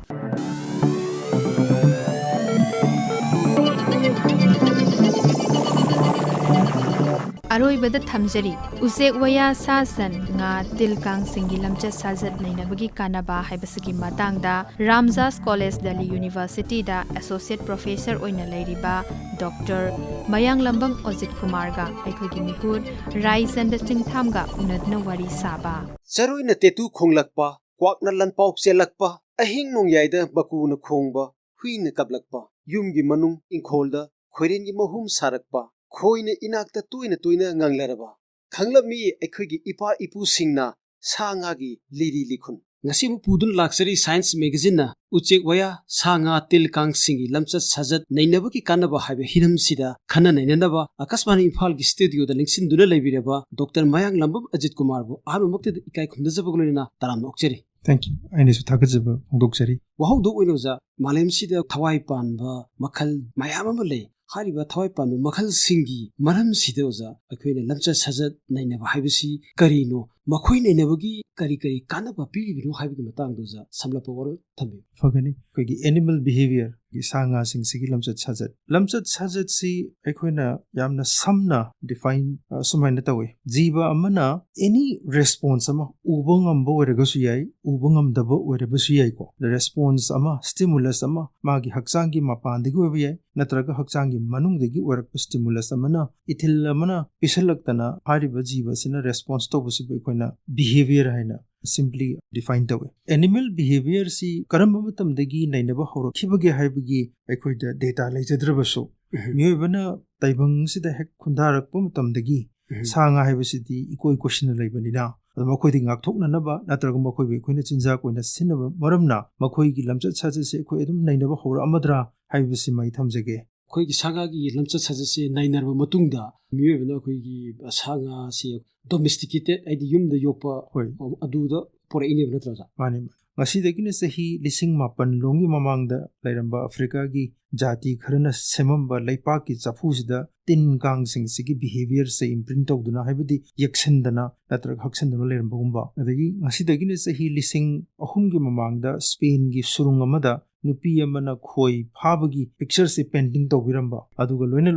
ꯑꯔꯣꯏꯕꯗ ꯊꯝꯖꯔꯤ, ꯎꯆꯦꯛ ꯋꯥꯌꯥ, ꯁꯥ ꯁꯟ, ꯉꯥ, ꯇꯤꯜ ꯀꯥꯡꯁꯤꯡꯒꯤ ꯂꯝꯆꯠ ꯁꯥꯖꯠ ꯅꯩꯅꯕꯒꯤ ꯀꯥꯟꯅꯕ ꯍꯥꯏꯕꯁꯤꯒꯤ ꯃꯇꯥꯡꯗ ꯔꯥꯝꯖꯥꯁ ꯀꯣꯂꯦꯖ ꯗꯦꯜꯂꯤ ꯌꯨꯅꯤꯚꯔꯁꯤꯇꯤꯗ ꯑꯦꯁꯣꯁꯤꯌꯦꯠ ꯄ꯭ꯔꯣꯐꯦꯁꯔ ꯑꯣꯏꯅ ꯂꯩꯔꯤꯕ ꯗꯣꯛꯇꯔ ꯃꯌꯥꯡꯂꯝꯕꯝ ꯑꯖꯤꯠ ꯀꯨꯃꯥꯔꯒ ꯑꯩꯈꯣꯏꯒꯤ ꯃꯤꯍꯨꯠ ꯔꯥꯏꯆꯟꯗ ꯆꯤꯡꯊꯥꯝꯒ ꯎꯅꯗꯨꯅ ꯋꯥꯔꯤ ꯁꯥꯕ꯫ ꯆꯔꯨꯅ ꯇꯦꯇꯨ ꯈꯣꯡꯂꯛꯄ, ꯀ꯭ꯋꯥꯛꯅ ꯂꯟꯄꯥꯎ ꯆꯦꯜꯂꯛꯄ, ꯑꯍꯤꯡ ꯅꯣꯡꯌꯥꯏꯗ ꯃꯀꯨꯅ ꯈꯣꯡꯕ, ꯍꯨꯏꯅ ꯀꯞꯂꯛꯄ, ꯌꯨꯝꯒꯤ ꯃꯅꯨꯡ ꯏꯪꯈꯣꯜꯗ ꯈꯣꯏꯔꯦꯟꯒꯤ ꯃꯍꯨꯝ ꯁꯥꯔꯛꯄ, ꯈꯣꯏꯅ ꯏꯅꯥꯛꯇ ꯇꯣꯏꯅ ꯇꯣꯏꯅ ꯉꯪꯂꯔꯕ, ꯈꯪꯂꯝꯃꯤ ꯑꯩꯈꯣꯏꯒꯤ ꯏꯄꯥ ꯏꯄꯨꯁꯤꯡꯅ ꯁꯥ ꯉꯥꯒꯤ ꯂꯤꯔꯤ ꯂꯤꯈꯨꯟ꯫ ꯉꯁꯤ ꯑꯃꯨꯛ ꯄꯨꯗꯨꯅ ꯂꯥꯛꯆꯔꯤ ꯁꯥꯏꯟꯁ ꯃꯦꯒꯥꯖꯤꯟꯅ ꯎꯆꯦꯛ ꯋꯥꯌꯥ, ꯁꯥ ꯉꯥ, ꯇꯤꯜ ꯀꯥꯡꯁꯤꯡꯒꯤ ꯂꯝꯆꯠ ꯁꯥꯖꯠ ꯅꯩꯅꯕꯒꯤ ꯀꯥꯟꯅꯕ ꯍꯥꯏꯕ ꯍꯤꯔꯝꯁꯤꯗ ꯈꯟꯅ ꯅꯩꯅꯅꯕ ꯑꯀꯥꯁꯕꯥꯅꯤ ꯏꯝꯐꯥꯜꯒꯤ ꯁ꯭ꯇꯨꯗꯤꯑꯣꯗ ꯂꯦꯡꯁꯤꯟꯗꯨꯅ ꯂꯩꯕꯤꯔꯕ ꯗꯣꯛꯇꯔ ꯃꯌꯥꯡꯂꯝꯕꯝ ꯑꯖꯤꯠ ꯀꯨꯃꯥꯔꯕꯨ ꯑꯍꯥꯟꯕꯃꯛꯇꯗ ꯏꯀꯥꯏ ꯈꯨꯝꯅꯖꯕꯒ ꯂꯣꯏꯅꯅ ꯇꯔꯥꯝꯅ ꯑꯣꯛꯆꯔꯤ꯫ Thank you. ꯑꯩꯅꯁꯨ ꯊꯥꯒꯠꯆꯕ ꯐꯣꯡꯗꯣꯛꯆꯔꯤ꯫ ꯋꯥꯍꯧꯗꯣꯛ ꯑꯣꯏꯅ ꯑꯣꯖꯥ, ꯃꯥꯂꯦꯝꯁꯤꯗ ꯊꯋꯥꯏ ꯄꯥꯟꯕ ꯃꯈꯜ ꯃꯌꯥꯝ ꯑꯃ ꯂꯩ꯫ ꯍꯥꯏꯔꯤꯕ ꯊꯋꯥꯏ ꯄꯥꯟꯕ ꯃꯈꯜꯁꯤꯡꯒꯤ ꯃꯔꯝꯁꯤꯗ ꯑꯣꯖꯥ, ꯑꯩꯈꯣꯏꯅ ꯂꯝꯆꯠ ꯁꯥꯖꯠ ꯅꯩꯅꯕ ꯍꯥꯏꯕꯁꯤ ꯀꯔꯤꯅꯣ? ꯃꯈꯣꯏ ꯅꯩꯅꯕꯒꯤ ꯀꯔꯤ ꯀꯔꯤ ꯀꯥꯟꯅꯕ ꯄꯤꯔꯤꯕꯅꯣ ꯍꯥꯏꯕꯒꯤ ꯃꯇꯥꯡꯗ ꯑꯣꯖꯥ ꯁꯝꯂꯞꯄ ꯋꯥꯔꯣꯜ ꯊꯝꯕꯤꯌꯨ꯫ ꯐꯒꯅꯤ꯫ ꯑꯩꯈꯣꯏꯒꯤ animal behavior, ꯁꯥ ꯉꯥꯁꯤꯡꯁꯤꯒꯤ ꯂꯝꯆꯠ ꯁꯥꯖꯠ꯫ ꯂꯝꯆꯠ ꯁꯥꯖꯠꯁꯤ ꯑꯩꯈꯣꯏꯅ ꯌꯥꯝꯅ ꯁꯝꯅ define, ꯑ, ꯁꯨꯃꯥꯏꯅ ꯇꯧꯏ꯫ ꯖꯤꯕ ꯑꯃꯅ any response ꯑꯃ, ꯎꯕ ꯉꯝꯕ ꯑꯣꯏꯔꯒꯁꯨ ꯌꯥꯏ, ꯎꯕ ꯉꯝꯗꯕ ꯑꯣꯏꯔꯕꯁꯨ ꯌꯥꯏꯀꯣ꯫ Response ꯑꯃ, stimulus ꯑꯃ, ꯃꯥꯒꯤ ꯍꯛꯆꯥꯡꯒꯤ ꯃꯄꯥꯟꯗꯒꯤ ꯑꯣꯏꯕ ꯌꯥꯏ, ꯅꯠꯇ꯭ꯔꯒ ꯍꯛꯆꯥꯡꯒꯤ ꯃꯅꯨꯡꯗꯒꯤ ꯑꯣꯏꯔꯛꯄ stimulus ꯑꯃꯅ, ꯏꯊꯤꯜ ꯑꯃꯅ ꯄꯤꯁꯜꯂꯛꯇꯅ ꯍꯥꯏꯔꯤꯕ ꯖꯤꯕ ꯑꯁꯤꯅ response ꯇꯧꯕꯁꯤꯕꯨ ꯑꯩꯈꯣꯏꯅ behavior ꯍꯥꯏꯅ simply define ꯇꯧꯏ꯫ Animal behaviorꯁꯤ ꯀꯔꯝꯕ ꯃꯇꯝꯗꯒꯤ ꯅꯩꯅꯕ ꯍꯧꯔꯛꯈꯤꯕꯒꯦ ꯍꯥꯏꯕꯒꯤ ꯑꯩꯈꯣꯏꯗ data ꯂꯩꯖꯗ꯭ꯔꯕꯁꯨ, ꯎꯝ꯫ ꯃꯤꯑꯣꯏꯕꯅ ꯇꯥꯏꯕꯪꯁꯤꯗ ꯍꯦꯛ ꯈꯨꯟꯗꯥꯔꯛꯄ ꯃꯇꯝꯗꯒꯤ ꯎꯝ꯫ ꯁꯥ ꯉꯥ ꯍꯥꯏꯕꯁꯤꯗꯤ ꯏꯀꯣꯏ ꯀꯣꯏꯁꯤꯟꯅ ꯂꯩꯕꯅꯤꯅ, ꯑꯗꯣ ꯃꯈꯣꯏꯗꯒꯤ ꯉꯥꯛꯊꯣꯛꯅꯅꯕ ꯅꯠꯇ꯭ꯔꯒ ꯃꯈꯣꯏꯕꯨ ꯑꯩꯈꯣꯏꯅ ꯆꯤꯟꯖꯥꯛ ꯑꯣꯏꯅ ꯁꯤꯖꯤꯟꯅꯕ ꯃꯔꯝꯅ ꯃꯈꯣꯏꯒꯤ ꯂꯝꯆꯠ ꯁꯥꯖꯠꯁꯦ ꯑꯩꯈꯣꯏ ꯑꯗꯨꯝ ꯅꯩꯅꯕ ꯍꯧꯔꯛꯑꯝꯃꯗ꯭ꯔꯥ ꯍꯥꯏꯕꯁꯤꯃ ꯑꯩ ꯊꯝꯖꯒꯦ꯫ ꯑꯩꯈꯣꯏꯒꯤ ꯁꯥ ꯉꯥꯒꯤ ꯂꯝꯆꯠ ꯁꯥꯖꯠꯁꯦ ꯅꯩꯅꯔꯕ ꯃꯇꯨꯡꯗ ꯃꯤꯑꯣꯏꯕꯅ ꯑꯩꯈꯣꯏꯒꯤ ꯁꯥ ꯉꯥꯁꯦ domesticated, ꯍꯥꯏꯗꯤ ꯌꯨꯝꯗ ꯌꯣꯛꯄ, ꯍꯣꯏ꯫ ꯑꯗꯨꯗ ꯄꯨꯔꯛꯏꯅꯦꯕ, ꯅꯠꯇ꯭ꯔꯥ ꯑꯣꯖꯥ? ꯃꯥꯅꯤ, ꯃꯥꯅꯤ꯫ ꯉꯁꯤꯗꯒꯤꯅ ꯆꯍꯤ ꯂꯤꯁꯤꯡ ꯃꯥꯄꯟ ꯂꯣꯝꯒꯤ ꯃꯃꯥꯡꯗ ꯂꯩꯔꯝꯕ ꯑꯐ꯭ꯔꯤꯀꯥꯒꯤ ꯖꯥꯇꯤ ꯈꯔꯅ ꯁꯦꯝꯃꯝꯕ ꯂꯩꯄꯥꯛꯀꯤ ꯆꯐꯨꯁꯤꯗ ꯇꯤꯟ ꯀꯥꯡꯁꯤꯡꯁꯤꯒꯤ ꯕꯤꯍꯦꯕꯤꯌꯔꯁꯦ ꯏꯝꯄ꯭ꯔꯤꯟ ꯇꯧꯗꯨꯅ, ꯍꯥꯏꯕꯗꯤ ꯌꯦꯛꯁꯤꯟꯗꯅ ꯅꯠꯇ꯭ꯔꯒ ꯍꯛꯁꯤꯟꯗꯨꯅ ꯂꯩꯔꯝꯕꯒꯨꯝꯕ꯫ ꯑꯗꯒꯤ ꯉꯁꯤꯗꯒꯤꯅ ꯆꯍꯤ ꯂꯤꯁꯤꯡ ꯑꯍꯨꯝꯒꯤ ꯃꯃꯥꯡꯗ ꯁ꯭ꯄꯦꯟꯒꯤ ꯁꯨꯔꯨꯡ ꯑꯃꯗ ꯅꯨꯄꯤ ꯑꯃꯅ ꯈꯣꯏ ꯐꯥꯕꯒꯤ ꯄꯤꯛꯆꯔꯁꯦ ꯄꯦꯟꯇꯤꯡ ꯇꯧꯕꯤꯔꯝꯕ꯫ ꯑꯗꯨꯒ ꯂꯣꯏꯅ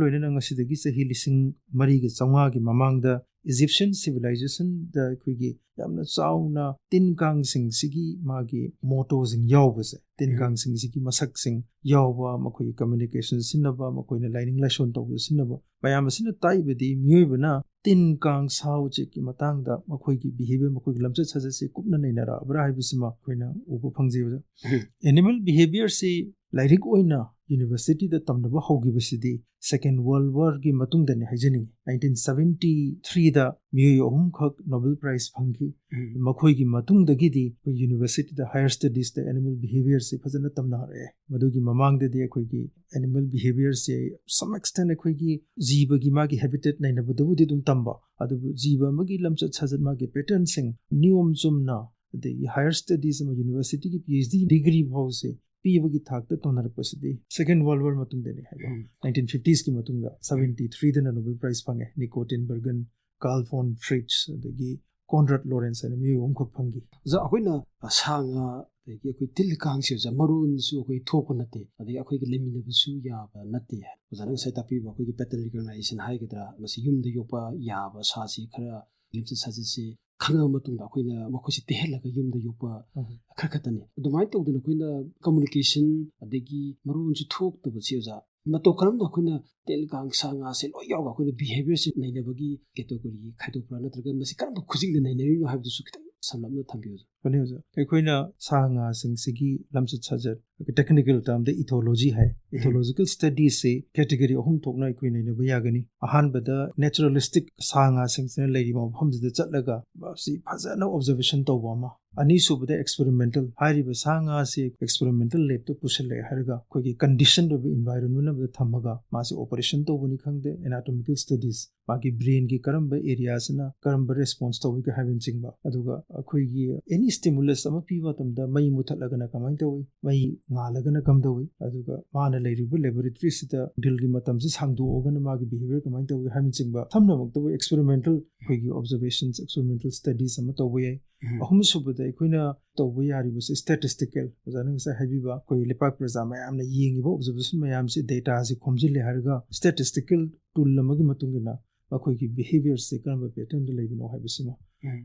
ꯂꯣꯏꯅꯅ ꯉꯁꯤꯗꯒꯤ ꯆꯍꯤ ꯂꯤꯁꯤꯡ ꯃꯔꯤꯒ ꯆꯥꯝꯃꯉꯥꯒꯤ ꯃꯃꯥꯡꯗ ꯏꯖꯤꯞꯁꯤꯌꯟ ꯁꯤꯚꯤꯂꯥꯏꯖꯦꯁꯟꯗ ꯑꯩꯈꯣꯏꯒꯤ ꯌꯥꯝꯅ ꯆꯥꯎꯅ ꯇꯤꯟ ꯀꯥꯡꯁꯤꯡꯁꯤꯒꯤ ꯃꯥꯒꯤ ꯃꯣꯇꯣꯁꯤꯡ ꯌꯥꯎꯕꯁꯦ, ꯇꯤꯟ ꯎꯝ꯫ ꯀꯥꯡꯁꯤꯡꯁꯤꯒꯤ ꯃꯁꯛꯁꯤꯡ ꯌꯥꯎꯕ, ꯃꯈꯣꯏꯒꯤ ꯀꯝꯃ꯭ꯌꯨꯅꯤꯀꯦꯁꯟ ꯁꯤꯖꯤꯟꯅꯕ, ꯃꯈꯣꯏꯅ ꯂꯥꯏꯅꯤꯡ ꯂꯥꯏꯁꯣꯟ ꯇꯧꯕꯗ ꯁꯤꯖꯤꯟꯅꯕ, ꯃꯌꯥꯝ ꯑꯁꯤꯅ ꯇꯥꯛꯏꯕꯗꯤ ꯃꯤꯑꯣꯏꯕꯅ ꯇꯤꯟ ꯀꯥꯡ ꯁꯥ ꯎꯆꯦꯛꯀꯤ ꯃꯇꯥꯡꯗ ꯃꯈꯣꯏꯒꯤ ꯕꯤꯍꯦꯕꯤꯌꯔ, ꯃꯈꯣꯏꯒꯤ ꯂꯝꯆꯠ ꯁꯥꯖꯠꯁꯦ ꯀꯨꯞꯅ ꯅꯩꯅꯔꯛꯑꯕ꯭ꯔꯥ ꯍꯥꯏꯕꯁꯤꯃ ꯑꯩꯈꯣꯏꯅ ꯎꯕ ꯐꯪꯖꯩ ꯑꯣꯖꯥ꯫ ꯎꯝ꯫ ꯑꯦꯅꯤꯃꯦꯜ ꯕꯤꯍꯦꯕꯤꯌꯔꯁꯤ ꯂꯥꯏꯔꯤꯛ ꯑꯣꯏꯅ ꯌꯨꯅꯤꯚꯔꯁꯤꯇꯤꯗ ꯇꯝꯅꯕ ꯍꯧꯈꯤꯕꯁꯤꯗꯤ ꯁꯦꯀꯦꯟ ꯋꯥꯔꯜ ꯋꯥꯔꯒꯤ ꯃꯇꯨꯡꯗꯅꯤ ꯍꯥꯏꯖꯅꯤꯡꯉꯤ꯫ ꯅꯥꯏꯟꯇꯤꯟ ꯁꯚꯦꯟꯇꯤ ꯊ꯭ꯔꯤꯗ ꯃꯤꯑꯣꯏ ꯑꯍꯨꯝꯈꯛ ꯅꯣꯕꯦꯜ ꯄ꯭ꯔꯥꯏꯖ ꯐꯪꯈꯤ꯫ ꯎꯝ꯫ ꯃꯈꯣꯏꯒꯤ ꯃꯇꯨꯡꯗꯒꯤꯗꯤ ꯑꯩꯈꯣꯏ ꯌꯨꯅꯤꯚꯔꯁꯤꯇꯤꯗ ꯍꯥꯌꯔ ꯁ꯭ꯇꯗꯤꯁꯇ ꯑꯦꯅꯤꯃꯦꯜ ꯕꯤꯍꯦꯕꯤꯌꯔꯁꯤ ꯐꯖꯅ ꯇꯝꯅꯔꯛꯑꯦ꯫ ꯃꯗꯨꯒꯤ ꯃꯃꯥꯡꯗꯗꯤ ꯑꯩꯈꯣꯏꯒꯤ ꯑꯦꯅꯤꯃꯦꯜ ꯕꯤꯍꯦꯕꯤꯌꯔꯁꯦ some extent ꯑꯩꯈꯣꯏꯒꯤ ꯖꯤꯕꯒꯤ ꯃꯥꯒꯤ ꯍꯦꯕꯤꯇꯦꯠ ꯅꯩꯅꯕꯗꯕꯨꯗꯤ ꯑꯗꯨꯝ ꯇꯝꯕ, ꯑꯗꯨꯕꯨ ꯖꯤꯕ ꯑꯃꯒꯤ ꯂꯝꯆꯠ ꯁꯥꯖꯠ, ꯃꯥꯒꯤ ꯄꯦꯇꯔꯟꯁꯤꯡ, ꯅꯤꯌꯣꯝ ꯆꯨꯝꯅ, ꯑꯗꯒꯤ ꯍꯥꯌꯔ ꯁ꯭ꯇꯗꯤꯁ ꯑꯃ ꯌꯨꯅꯤꯚꯔꯁꯤꯇꯤꯒꯤ ꯄꯤ ꯑꯩꯆ ꯗꯤ ꯗꯤꯒ꯭ꯔꯤ ꯐꯥꯎꯁꯦ ꯄꯤꯕꯒꯤ ꯊꯥꯛꯇ ꯇꯧꯅꯔꯛꯄꯁꯤꯗꯤ ꯁꯦꯀꯦꯟ ꯋꯥꯔꯜ ꯋꯥꯔ ꯃꯇꯨꯡꯗꯅꯤ ꯍꯥꯏꯕ꯫ ꯎꯝ꯫ ꯅꯥꯏꯟꯇꯤꯟ ꯐꯤꯐꯇꯤꯁꯀꯤ ꯃꯇꯨꯡꯗ, ꯁꯚꯦꯟꯇꯤ ꯊ꯭ꯔꯤꯗꯅ ꯅꯣꯕꯦꯜ ꯄ꯭ꯔꯥꯏꯖ ꯐꯪꯉꯦ꯫ ꯅꯤꯀꯣ ꯇꯤꯟꯕꯔꯒꯟ, ꯀꯥꯔꯜ ꯐꯣꯟ ꯐ꯭ꯔꯤꯠꯁ, ꯑꯗꯒꯤ ꯀꯣꯟꯔꯥꯗ ꯂꯣꯔꯦꯟꯁ ꯍꯥꯏꯅ ꯃꯤꯑꯣꯏ ꯑꯍꯨꯝꯈꯛ ꯐꯪꯈꯤ꯫ ꯑꯣꯖꯥ, ꯑꯩꯈꯣꯏꯅ ꯁꯥ ꯉꯥ, ꯑꯗꯒꯤ ꯑꯩꯈꯣꯏ ꯇꯤꯜ ꯀꯥꯡꯁꯦ, ꯑꯣꯖꯥ, ꯃꯔꯣꯟꯁꯨ ꯑꯩꯈꯣꯏ ꯊꯣꯛꯄ ꯅꯠꯇꯦ, ꯑꯗꯒꯤ ꯑꯩꯈꯣꯏꯒꯤ ꯂꯩꯃꯤꯟꯅꯕꯁꯨ ꯌꯥꯕ ꯅꯠꯇꯦ꯫ ꯑꯣꯖꯥꯅ ꯉꯁꯥꯏ ꯇꯥꯛꯄꯤꯕ ꯑꯩꯈꯣꯏꯒꯤ ꯄꯦꯇꯔꯟ ꯔꯤꯀꯣꯒꯅꯥꯏꯖꯦꯁꯟ ꯍꯥꯏꯒꯗ꯭ꯔꯥ, ꯃꯁꯤ ꯌꯨꯝꯗ ꯌꯣꯛꯄ ꯌꯥꯕ ꯁꯥꯁꯤ ꯈꯔ ꯂꯝꯆꯠ ꯁꯥꯖꯠꯁꯤ ꯈꯪꯉꯕ ꯃꯇꯨꯡꯗ ꯑꯩꯈꯣꯏꯅ ꯃꯈꯣꯏꯁꯤ ꯇꯦꯛꯍꯜꯂꯒ ꯌꯨꯝꯗ ꯌꯣꯛꯄ ꯎꯝ꯫ ꯈꯔ ꯈꯛꯇꯅꯤ꯫ ꯑꯗꯨꯃꯥꯏꯅ ꯇꯧꯗꯅ ꯑꯩꯈꯣꯏꯅ ꯀꯝꯃꯨꯅꯤꯀꯦꯁꯟ ꯑꯗꯒꯤ ꯃꯔꯣꯟꯁꯨ ꯊꯣꯛꯇꯕꯁꯤ, ꯑꯣꯖꯥ, ꯃꯇꯧ ꯀꯔꯝꯅ ꯑꯩꯈꯣꯏꯅ ꯇꯤꯜ ꯀꯥꯡ ꯁꯥ ꯉꯥꯁꯦ ꯂꯣꯏ ꯌꯥꯎꯔꯒ ꯑꯩꯈꯣꯏꯅ ꯕꯤꯍꯦꯕꯤꯌꯔꯁꯦ ꯅꯩꯅꯕꯒꯤ ꯀꯦꯇꯦꯒꯣꯔꯤꯒꯤ ꯈꯥꯏꯗꯣꯛꯄ꯭ꯔꯥ, ꯅꯠꯇ꯭ꯔꯒ ꯃꯁꯤ ꯀꯔꯝꯕ ꯈꯨꯖꯤꯡꯗ ꯅꯩꯅꯔꯤꯅꯣ ꯍꯥꯏꯕꯗꯨꯁꯨ ꯈꯤꯇꯪ ꯁꯝꯂꯞꯅ ꯊꯝꯕꯤꯌꯨ, ꯑꯣꯖꯥ꯫ ꯐꯅꯤ, ꯑꯣꯖꯥ꯫ ꯑꯩꯈꯣꯏꯅ ꯁꯥ ꯉꯥꯁꯤꯡꯁꯤꯒꯤ ꯂꯝꯆꯠ ꯁꯥꯖꯠ, ꯇꯦꯛꯅꯤꯀꯦꯜ ꯇꯔꯝꯗ ꯏꯊꯣꯂꯣꯖꯤ ꯍꯥꯏ꯫ ꯎꯝ꯫ ꯏꯊꯣꯂꯣꯖꯤꯀꯦꯜ ꯁ꯭ꯇꯗꯤꯁꯁꯤ ꯀꯦꯇꯦꯒꯣꯔꯤ ꯑꯍꯨꯝ ꯊꯣꯛꯅ ꯑꯩꯈꯣꯏ ꯅꯩꯅꯕ ꯌꯥꯒꯅꯤ꯫ ꯑꯍꯥꯟꯕꯗ ꯅꯦꯆꯔꯦꯂꯤꯁꯇꯤꯛ ꯁꯥ ꯉꯥꯁꯤꯡꯁꯤꯅ ꯂꯩꯔꯤꯕ ꯃꯐꯝꯁꯤꯗ ꯆꯠꯂꯒ ꯃꯁꯤ ꯐꯖꯅ ꯑꯣꯕꯖꯔꯕꯦꯁꯟ ꯇꯧꯕ ꯑꯃ꯫ ꯑꯅꯤꯁꯨꯕꯗ ꯑꯦꯛꯁꯄꯦꯔꯤꯃꯦꯟꯇꯦꯜ꯫ ꯍꯥꯏꯔꯤꯕ ꯁꯥ ꯉꯥꯁꯤ ꯑꯦꯛꯁꯄꯦꯔꯤꯃꯦꯟꯇꯦꯜ ꯂꯦꯕꯇ ꯄꯨꯁꯤꯜꯂꯛꯑꯦ ꯍꯥꯏꯔꯒ ꯑꯩꯈꯣꯏꯒꯤ ꯀꯟꯗꯤꯁꯟ ꯑꯣꯏꯕ ꯏꯟꯚꯥꯏꯔꯣꯟꯃꯦꯟ ꯑꯃꯗ ꯊꯝꯃꯒ ꯃꯥꯁꯤ ꯑꯣꯄꯔꯦꯁꯟ ꯇꯧꯕꯅꯤ ꯈꯪꯗꯦ, ꯑꯦꯅꯥꯇꯣꯃꯤꯀꯦꯜ ꯁ꯭ꯇꯗꯤꯁ, ꯃꯥꯒꯤ ꯕ꯭ꯔꯦꯟꯒꯤ ꯀꯔꯝꯕ ꯑꯦꯔꯤꯌꯥꯁꯤꯅ ꯀꯔꯝꯕ ꯔꯦꯁꯄꯣꯟꯁ ꯇꯧꯏꯒ ꯍꯥꯏꯕꯅꯆꯤꯡꯕ, ꯑꯗꯨꯒ ꯑꯩꯈꯣꯏꯒꯤ ꯑꯦꯅꯤ ꯁ꯭ꯇꯤꯃꯨꯂꯁ ꯑꯃ ꯄꯤꯕ ꯃꯇꯝꯗ ꯃꯩ ꯃꯨꯊꯠꯂꯒꯅ ꯀꯃꯥꯏꯅ ꯇꯧꯏ, ꯃꯩ ꯉꯥꯜꯂꯒꯅ ꯀꯝꯗꯧꯏ, ꯑꯗꯨꯒ ꯃꯥꯅ ꯂꯩꯔꯤꯕ ꯂꯦꯕꯣꯔꯦꯇꯔꯤꯁꯤꯗ ꯗꯤꯜꯒꯤ ꯃꯇꯝꯁꯤ ꯁꯥꯡꯗꯣꯛꯑꯒꯅ ꯃꯥꯒꯤ ꯕꯤꯍꯦꯕꯤꯌꯔ ꯀꯃꯥꯏꯅ ꯇꯧꯏ ꯍꯥꯏꯕꯅꯆꯤꯡꯕ, ꯁꯝꯅꯃꯛꯇꯕꯨ ꯑꯦꯛꯁꯄꯦꯔꯤꯃꯦꯟꯇꯦꯜ ꯑꯩꯈꯣꯏꯒꯤ ꯑꯣꯕꯖꯔꯕꯦꯁꯟꯁ, ꯑꯦꯛꯁꯄꯦꯔꯤꯃꯦꯟꯇꯦꯜ ꯁ꯭ꯇꯗꯤꯁ ꯑꯃ ꯇꯧꯕ ꯌꯥꯏ꯫ ꯑꯍꯨꯝꯁꯨꯕꯗ ꯑꯩꯈꯣꯏꯅ ꯇꯧꯕ ꯌꯥꯔꯤꯕꯁꯦ ꯁ꯭ꯇꯦꯇꯤꯁꯇꯤꯀꯦꯜ, ꯑꯣꯖꯥꯅ ꯉꯁꯥꯏ ꯍꯥꯏꯕꯤꯕ ꯑꯩꯈꯣꯏ ꯂꯩꯄꯥꯛ ꯄ꯭ꯔꯖꯥ ꯃꯌꯥꯝꯅ ꯌꯦꯡꯉꯤꯕ ꯑꯣꯕꯖꯔꯕꯦꯁꯟ ꯃꯌꯥꯝꯁꯤ, ꯗꯦꯇꯥꯁꯤ ꯈꯣꯝꯖꯤꯜꯂꯦ ꯍꯥꯏꯔꯒ ꯁ꯭ꯇꯦꯇꯤꯁꯇꯤꯀꯦꯜ ꯇꯨꯜ ꯑꯃꯒꯤ ꯃꯇꯨꯡ ꯏꯟꯅ ꯃꯈꯣꯏꯒꯤ ꯕꯤꯍꯦꯕꯤꯌꯔꯁꯦ ꯀꯔꯝꯕ ꯄꯦꯇꯔꯟꯗ ꯂꯩꯕꯅꯣ ꯍꯥꯏꯕꯁꯤꯃ꯫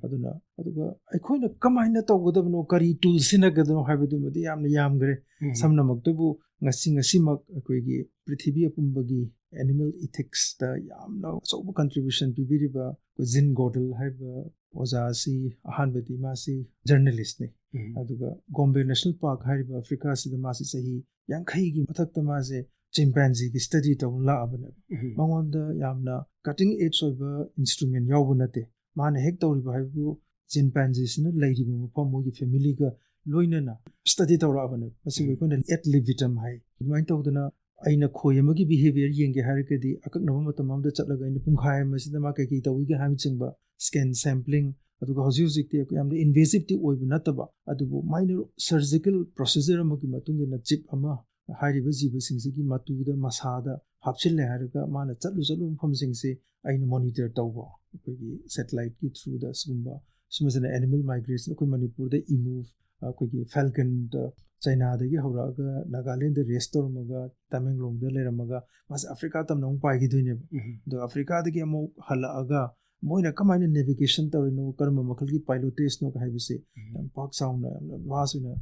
ꯑꯗꯨꯅ ꯑꯗꯨꯒ ꯑꯩꯈꯣꯏꯅ ꯀꯃꯥꯏꯅ ꯇꯧꯒꯗꯕꯅꯣ, ꯀꯔꯤ ꯇꯨꯜ ꯁꯤꯖꯤꯟꯅꯒꯗꯕꯅꯣ ꯍꯥꯏꯕꯗꯨꯃꯗꯤ ꯌꯥꯝꯅ ꯌꯥꯝꯈ꯭ꯔꯦ꯫ ꯁꯝꯅꯃꯛꯇꯕꯨ ꯉꯁꯤ ꯉꯁꯤꯃꯛ ꯑꯩꯈꯣꯏꯒꯤ ꯄ꯭ꯔꯤꯊꯤꯕꯤ ꯑꯄꯨꯝꯕꯒꯤ ꯑꯦꯅꯤꯃꯦꯜ ꯏꯊꯤꯛꯁꯇ ꯌꯥꯝꯅ ꯑꯆꯧꯕ ꯀꯟꯇ꯭ꯔꯤꯕ꯭ꯌꯨꯁꯟ ꯄꯤꯕꯤꯔꯤꯕ ꯑꯩꯈꯣꯏ ꯖꯤꯟ ꯒꯣꯗꯜ ꯍꯥꯏꯕ ꯑꯣꯖꯥ ꯑꯁꯤ ꯑꯍꯥꯟꯕꯗꯤ ꯃꯥꯁꯤ ꯖꯔꯅꯦꯂꯤꯁꯅꯤ꯫ ꯑꯗꯨꯒ ꯒꯣꯝꯕꯦ ꯅꯦꯁꯅꯦꯜ ꯄꯥꯔꯛ ꯍꯥꯏꯔꯤꯕ ꯑꯐ꯭ꯔꯤꯀꯥꯁꯤꯗ ꯃꯥꯁꯤ ꯆꯍꯤ ꯌꯥꯡꯈꯩꯒꯤ ꯃꯊꯛꯇ ꯃꯥꯁꯦ ꯆꯤꯝꯄꯦꯟꯖꯤꯒꯤ ꯁ꯭ꯇꯗꯤ ꯇꯧꯅ ꯂꯥꯛꯑꯕꯅꯦꯕ꯫ ꯃꯉꯣꯟꯗ ꯌꯥꯝꯅ ꯀꯇꯤꯡ ꯑꯦꯖ ꯑꯣꯏꯕ ꯏꯟꯁꯇ꯭ꯔꯨꯃꯦꯟ ꯌꯥꯎꯕ ꯅꯠꯇꯦ꯫ ꯃꯥꯅ ꯍꯦꯛ ꯇꯧꯔꯤꯕ ꯍꯥꯏꯕꯕꯨ ꯆꯤꯝꯄꯦꯟꯖꯤꯁꯤꯅ ꯂꯩꯔꯤꯕ ꯃꯐꯝ, ꯃꯣꯏꯒꯤ ꯐꯦꯃꯤꯂꯤꯒ ꯂꯣꯏꯅꯅ ꯁ꯭ꯇꯗꯤ ꯇꯧꯔꯛꯑꯕꯅꯦꯕ꯫ ꯃꯁꯤꯕꯨ ꯑꯩꯈꯣꯏꯅ ꯑꯦꯠ ꯂꯤꯕꯤꯇꯝ ꯍꯥꯏ꯫ ꯑꯗꯨꯃꯥꯏꯅ ꯇꯧꯗꯅ ꯑꯩꯅ ꯈꯣꯏ ꯑꯃꯒꯤ ꯕꯤꯍꯦꯕꯤꯌꯔ ꯌꯦꯡꯒꯦ ꯍꯥꯏꯔꯒꯗꯤ ꯑꯀꯛꯅꯕ ꯃꯇꯝ ꯑꯃꯗ ꯆꯠꯂꯒ ꯑꯩꯅ ꯄꯨꯡꯈꯥꯏ ꯑꯃꯁꯤꯗ ꯃꯥ ꯀꯩꯀꯩ ꯇꯧꯏꯒꯦ ꯍꯥꯏꯕꯅꯆꯤꯡꯕ ꯁ꯭ꯀꯦꯟ ꯁꯦꯝꯄ꯭ꯂꯤꯡ, ꯑꯗꯨꯒ ꯍꯧꯖꯤꯛ ꯍꯧꯖꯤꯛꯇꯤ ꯌꯥꯝꯅ ꯏꯟꯚꯦꯖꯤꯞꯇꯤ ꯑꯣꯏꯕ ꯅꯠꯇꯕ, ꯑꯗꯨꯕꯨ ꯃꯥꯏꯅꯔ ꯁꯔꯖꯤꯀꯦꯜ ꯄ꯭ꯔꯣꯁꯤꯖꯔ ꯑꯃꯒꯤ ꯃꯇꯨꯡ ꯏꯟꯅ ꯆꯤꯞ ꯑꯃ ꯍꯥꯏꯔꯤꯕ ꯖꯤꯕꯁꯤꯡꯁꯤꯒꯤ ꯃꯇꯨꯗ, ꯃꯁꯥꯗ ꯍꯥꯞꯆꯤꯜꯂꯦ ꯍꯥꯏꯔꯒ ꯃꯥꯅ ꯆꯠꯂꯨ ꯆꯠꯂꯨ ꯃꯐꯝꯁꯤꯡꯁꯤ ꯑꯩꯅ ꯃꯣꯅꯤꯇꯔ ꯇꯧꯕ, ꯑꯩꯈꯣꯏꯒꯤ ꯁꯦꯇꯦꯂꯥꯏꯠꯀꯤ ꯊ꯭ꯔꯨꯗ ꯁꯤꯒꯨꯝꯕ, ꯁꯨꯝꯕꯁꯤꯅ ꯑꯦꯅꯤꯃꯦꯜ ꯃꯥꯏꯒ꯭ꯔꯦꯁꯟ ꯑꯩꯈꯣꯏ ꯃꯅꯤꯄꯨꯔꯗ ꯏꯃꯨ, ꯑꯩꯈꯣꯏꯒꯤ ꯐꯦꯜꯀꯟꯗ ꯆꯩꯅꯥꯗꯒꯤ ꯍꯧꯔꯛꯑꯒ ꯅꯥꯒꯥꯂꯦꯟꯗ ꯔꯦꯁ ꯇꯧꯔꯝꯃꯒ ꯇꯃꯦꯡꯂꯣꯡꯗ ꯂꯩꯔꯝꯃꯒ ꯃꯥꯁꯦ ꯑꯐ꯭ꯔꯤꯀꯥ ꯇꯝꯅ ꯑꯃꯨꯛ ꯄꯥꯏꯈꯤꯗꯣꯏꯅꯦꯕ꯫ ꯑꯗꯣ ꯑꯐ꯭ꯔꯤꯀꯥꯗꯒꯤ ꯑꯃꯨꯛ ꯍꯜꯂꯛꯑꯒ ꯃꯣꯏꯅ ꯀꯃꯥꯏꯅ ꯅꯦꯚꯤꯒꯦꯁꯟ ꯇꯧꯔꯤꯅꯣ, ꯀꯔꯝꯕ ꯃꯈꯜꯒꯤ ꯄꯥꯏꯂꯣꯇꯦꯖꯅꯣ ꯍꯥꯏꯕꯁꯦ ꯌꯥꯝ ꯄꯥꯛ ꯆꯥꯎꯅ, ꯌꯥꯝꯅ ꯚꯥꯁ ꯑꯣꯏꯅ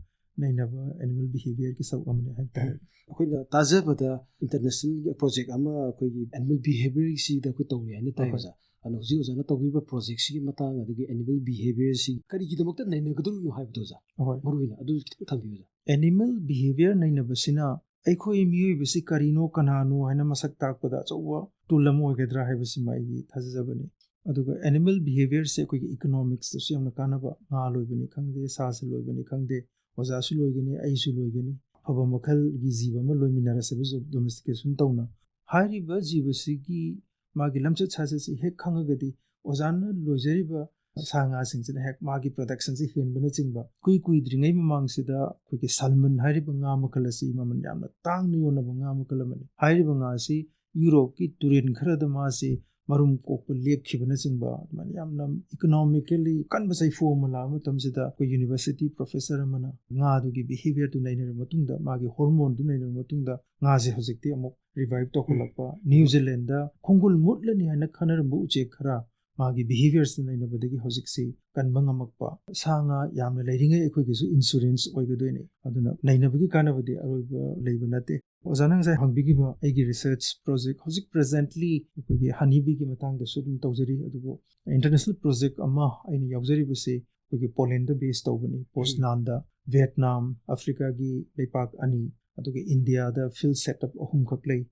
ꯅꯩꯅꯕ ꯑꯦꯅꯤꯃꯦꯜ ꯕꯤꯍꯦꯕꯤꯌꯔꯒꯤ ꯁꯔꯨꯛ ꯑꯃꯅꯤ ꯍꯥꯏꯕ ꯇꯥꯔꯦ꯫ ꯑꯩꯈꯣꯏꯅ ꯇꯥꯖꯕꯗ ꯏꯟꯇꯔꯅꯦꯁꯅꯦꯜꯒꯤ ꯄ꯭ꯔꯣꯖꯦꯛ ꯑꯃ ꯑꯩꯈꯣꯏꯒꯤ ꯑꯦꯅꯤꯃꯦꯜ ꯕꯤꯍꯦꯕꯤꯌꯔꯁꯤꯗ ꯑꯩꯈꯣꯏ ꯇꯧꯔꯤ ꯍꯥꯏꯅ ꯇꯥꯏ, ꯍꯣꯏ꯫ ꯑꯣꯖꯥ꯫ ꯑꯗꯣ ꯍꯧꯖꯤꯛ ꯑꯣꯖꯥꯅ ꯇꯧꯕꯤꯔꯤꯕ ꯄ꯭ꯔꯣꯖꯦꯛꯁꯤꯒꯤ ꯃꯇꯥꯡ, ꯑꯗꯒꯤ ꯑꯦꯅꯤꯃꯦꯜ ꯕꯤꯍꯦꯕꯤꯌꯔꯁꯤ ꯀꯔꯤꯒꯤꯗꯃꯛꯇ ꯅꯩꯅꯒꯗꯧꯔꯤꯅꯣ ꯍꯥꯏꯕꯗꯣ, ꯑꯣꯖꯥ, ꯍꯣꯏ꯫ ꯃꯔꯨ ꯑꯣꯏꯅ ꯑꯗꯨ ꯈꯤꯇꯪ ꯊꯝꯕꯤꯌꯨ, ꯑꯣꯖꯥ꯫ ꯑꯦꯅꯤꯃꯦꯜ ꯕꯤꯍꯦꯕꯤꯌꯔ ꯅꯩꯅꯕꯁꯤꯅ ꯑꯩꯈꯣꯏ ꯃꯤꯑꯣꯏꯕꯁꯤ ꯀꯔꯤꯅꯣ, ꯀꯅꯥꯅꯣ ꯍꯥꯏꯅ ꯃꯁꯛ ꯇꯥꯛꯄꯗ ꯑꯆꯧꯕ ꯇꯨꯜ ꯑꯃ ꯑꯣꯏꯒꯗ꯭ꯔꯥ ꯍꯥꯏꯕꯁꯤꯃ ꯑꯩꯒꯤ ꯊꯥꯖꯖꯕꯅꯤ꯫ ꯑꯗꯨꯒ ꯑꯦꯅꯤꯃꯦꯜ ꯕꯤꯍꯦꯕꯤꯌꯔꯁꯦ ꯑꯩꯈꯣꯏꯒꯤ ꯏꯀꯣꯅꯣꯃꯤꯛꯁꯇꯁꯨ ꯌꯥꯝꯅ ꯀꯥꯟꯅꯕ, ꯉꯥ ꯂꯣꯏꯕꯅꯤ ꯈꯪꯗꯦ, ꯁꯥꯁꯨ ꯂꯣꯏꯕꯅꯤ ꯈꯪꯗꯦ, ꯑꯣꯖꯥꯁꯨ ꯂꯣꯏꯒꯅꯤ, ꯑꯩꯁꯨ ꯂꯣꯏꯒꯅꯤ, ꯑꯐꯕ ꯃꯈꯜꯒꯤ ꯖꯤꯕ ꯑꯃ ꯂꯣꯏꯃꯤꯟꯅꯔꯁꯦꯕ, ꯗꯣꯃꯦꯁꯇꯤꯀꯦꯁꯟ ꯇꯧꯅ꯫ ꯍꯥꯏꯔꯤꯕ ꯖꯤꯕꯁꯤꯒꯤ ꯃꯥꯒꯤ ꯂꯝꯆꯠ ꯁꯥꯖꯠꯁꯤ ꯍꯦꯛ ꯈꯪꯉꯒꯗꯤ ꯑꯣꯖꯥꯅ ꯂꯣꯏꯖꯔꯤꯕ ꯁꯥ ꯉꯥꯁꯤꯡꯁꯤꯅ ꯍꯦꯛ ꯃꯥꯒꯤ ꯄ꯭ꯔꯗꯛꯁꯟꯁꯤ ꯍꯦꯟꯕꯅꯆꯤꯡꯕ꯫ ꯏꯀꯨꯏ ꯀꯨꯏꯗ꯭ꯔꯤꯉꯩ ꯃꯃꯥꯡꯁꯤꯗ ꯑꯩꯈꯣꯏꯒꯤ ꯁꯥꯜꯃꯟ ꯍꯥꯏꯔꯤꯕ ꯉꯥ ꯃꯈꯜ ꯑꯁꯤ ꯃꯃꯜ ꯌꯥꯝꯅ ꯇꯥꯡꯅ ꯌꯣꯟꯅꯕ ꯉꯥ ꯃꯈꯜ ꯑꯃꯅꯤ꯫ ꯍꯥꯏꯔꯤꯕ ꯉꯥ ꯑꯁꯤ ꯌꯨꯔꯣꯞꯀꯤ ꯇꯨꯔꯦꯜ ꯈꯔꯗ ꯃꯥꯁꯤ ꯃꯔꯨꯝ ꯀꯣꯛꯄ ꯂꯦꯞꯈꯤꯕꯅꯆꯤꯡꯕ, ꯑꯗꯨꯃꯥꯏꯅ ꯌꯥꯝꯅ ꯏꯀꯣꯅꯣꯃꯤꯀꯦꯜꯂꯤ ꯀꯟꯕ ꯆꯩꯐꯨ ꯑꯃ ꯂꯥꯛꯄ ꯃꯇꯝꯁꯤꯗ ꯑꯩꯈꯣꯏ ꯌꯨꯅꯤꯚꯔꯁꯤꯇꯤ ꯄ꯭ꯔꯣꯐꯦꯁꯔ ꯑꯃꯅ ꯉꯥꯗꯨꯒꯤ ꯕꯤꯍꯦꯕꯤꯌꯔꯗꯨ ꯅꯩꯅꯔꯕ ꯃꯇꯨꯡꯗ, ꯃꯥꯒꯤ ꯍꯣꯔꯃꯣꯟꯗꯨ ꯅꯩꯅꯔꯕ ꯃꯇꯨꯡꯗ ꯉꯥꯁꯦ ꯍꯧꯖꯤꯛꯇꯤ ꯑꯃꯨꯛ ꯔꯤꯚꯥꯏꯚ ꯇꯧꯈꯠꯂꯛꯄ꯫ ꯅ꯭ꯌꯨ ꯖꯤꯂꯦꯟꯗ ꯈꯣꯡꯒꯨꯜ ꯃꯨꯠꯂꯅꯤ ꯍꯥꯏꯅ ꯈꯟꯅꯔꯝꯕ ꯎꯆꯦꯛ ꯈꯔ ꯃꯥꯒꯤ ꯕꯤꯍꯦꯕꯤꯌꯔꯁꯇ ꯅꯩꯅꯕꯗꯒꯤ ꯍꯧꯖꯤꯛꯁꯤ ꯀꯟꯕ ꯉꯝꯃꯛꯄ꯫ ꯁꯥ ꯉꯥ ꯌꯥꯝꯅ ꯂꯩꯔꯤꯉꯩ ꯑꯩꯈꯣꯏꯒꯤꯁꯨ ꯏꯟꯁꯨꯔꯦꯟꯁ ꯑꯣꯏꯒꯗꯣꯏꯅꯤ꯫ ꯑꯗꯨꯅ ꯅꯩꯅꯕꯒꯤ ꯀꯥꯟꯅꯕꯗꯤ ꯑꯔꯣꯏꯕ ꯂꯩꯕ ꯅꯠꯇꯦ꯫ ꯑꯣꯖꯥꯅ ꯉꯁꯥꯏ ꯍꯪꯕꯤꯈꯤꯕ ꯑꯩꯒꯤ ꯔꯤꯁꯔꯆ ꯄ꯭ꯔꯣꯖꯦꯛ, ꯍꯧꯖꯤꯛ ꯄ꯭ꯔꯖꯦꯟꯠꯂꯤ ꯑꯩꯈꯣꯏꯒꯤ ꯍꯅꯤꯕꯤꯒꯤ ꯃꯇꯥꯡꯗꯁꯨ ꯑꯗꯨꯝ ꯇꯧꯖꯔꯤ, ꯑꯗꯨꯕꯨ ꯏꯟꯇꯔꯅꯦꯁꯅꯦꯜ ꯄ꯭ꯔꯣꯖꯦꯛ ꯑꯃ ꯑꯩꯅ ꯌꯥꯎꯖꯔꯤꯕꯁꯤ ꯑꯩꯈꯣꯏꯒꯤ ꯄꯣꯂꯦꯟꯗ ꯕꯦꯁ ꯇꯧꯕꯅꯤ꯫ ꯄꯣꯁꯅꯥꯟꯗ, ꯚꯤꯌꯦꯠꯅꯥꯝ, ꯑꯐ꯭ꯔꯤꯀꯥꯒꯤ ꯂꯩꯄꯥꯛ ꯑꯅꯤ, ꯑꯗꯨꯒ ꯏꯟꯗꯤꯌꯥꯗ ꯐꯤꯜꯗ ꯁꯦꯠꯑꯞ ꯑꯍꯨꯝꯈꯛ ꯂꯩ꯫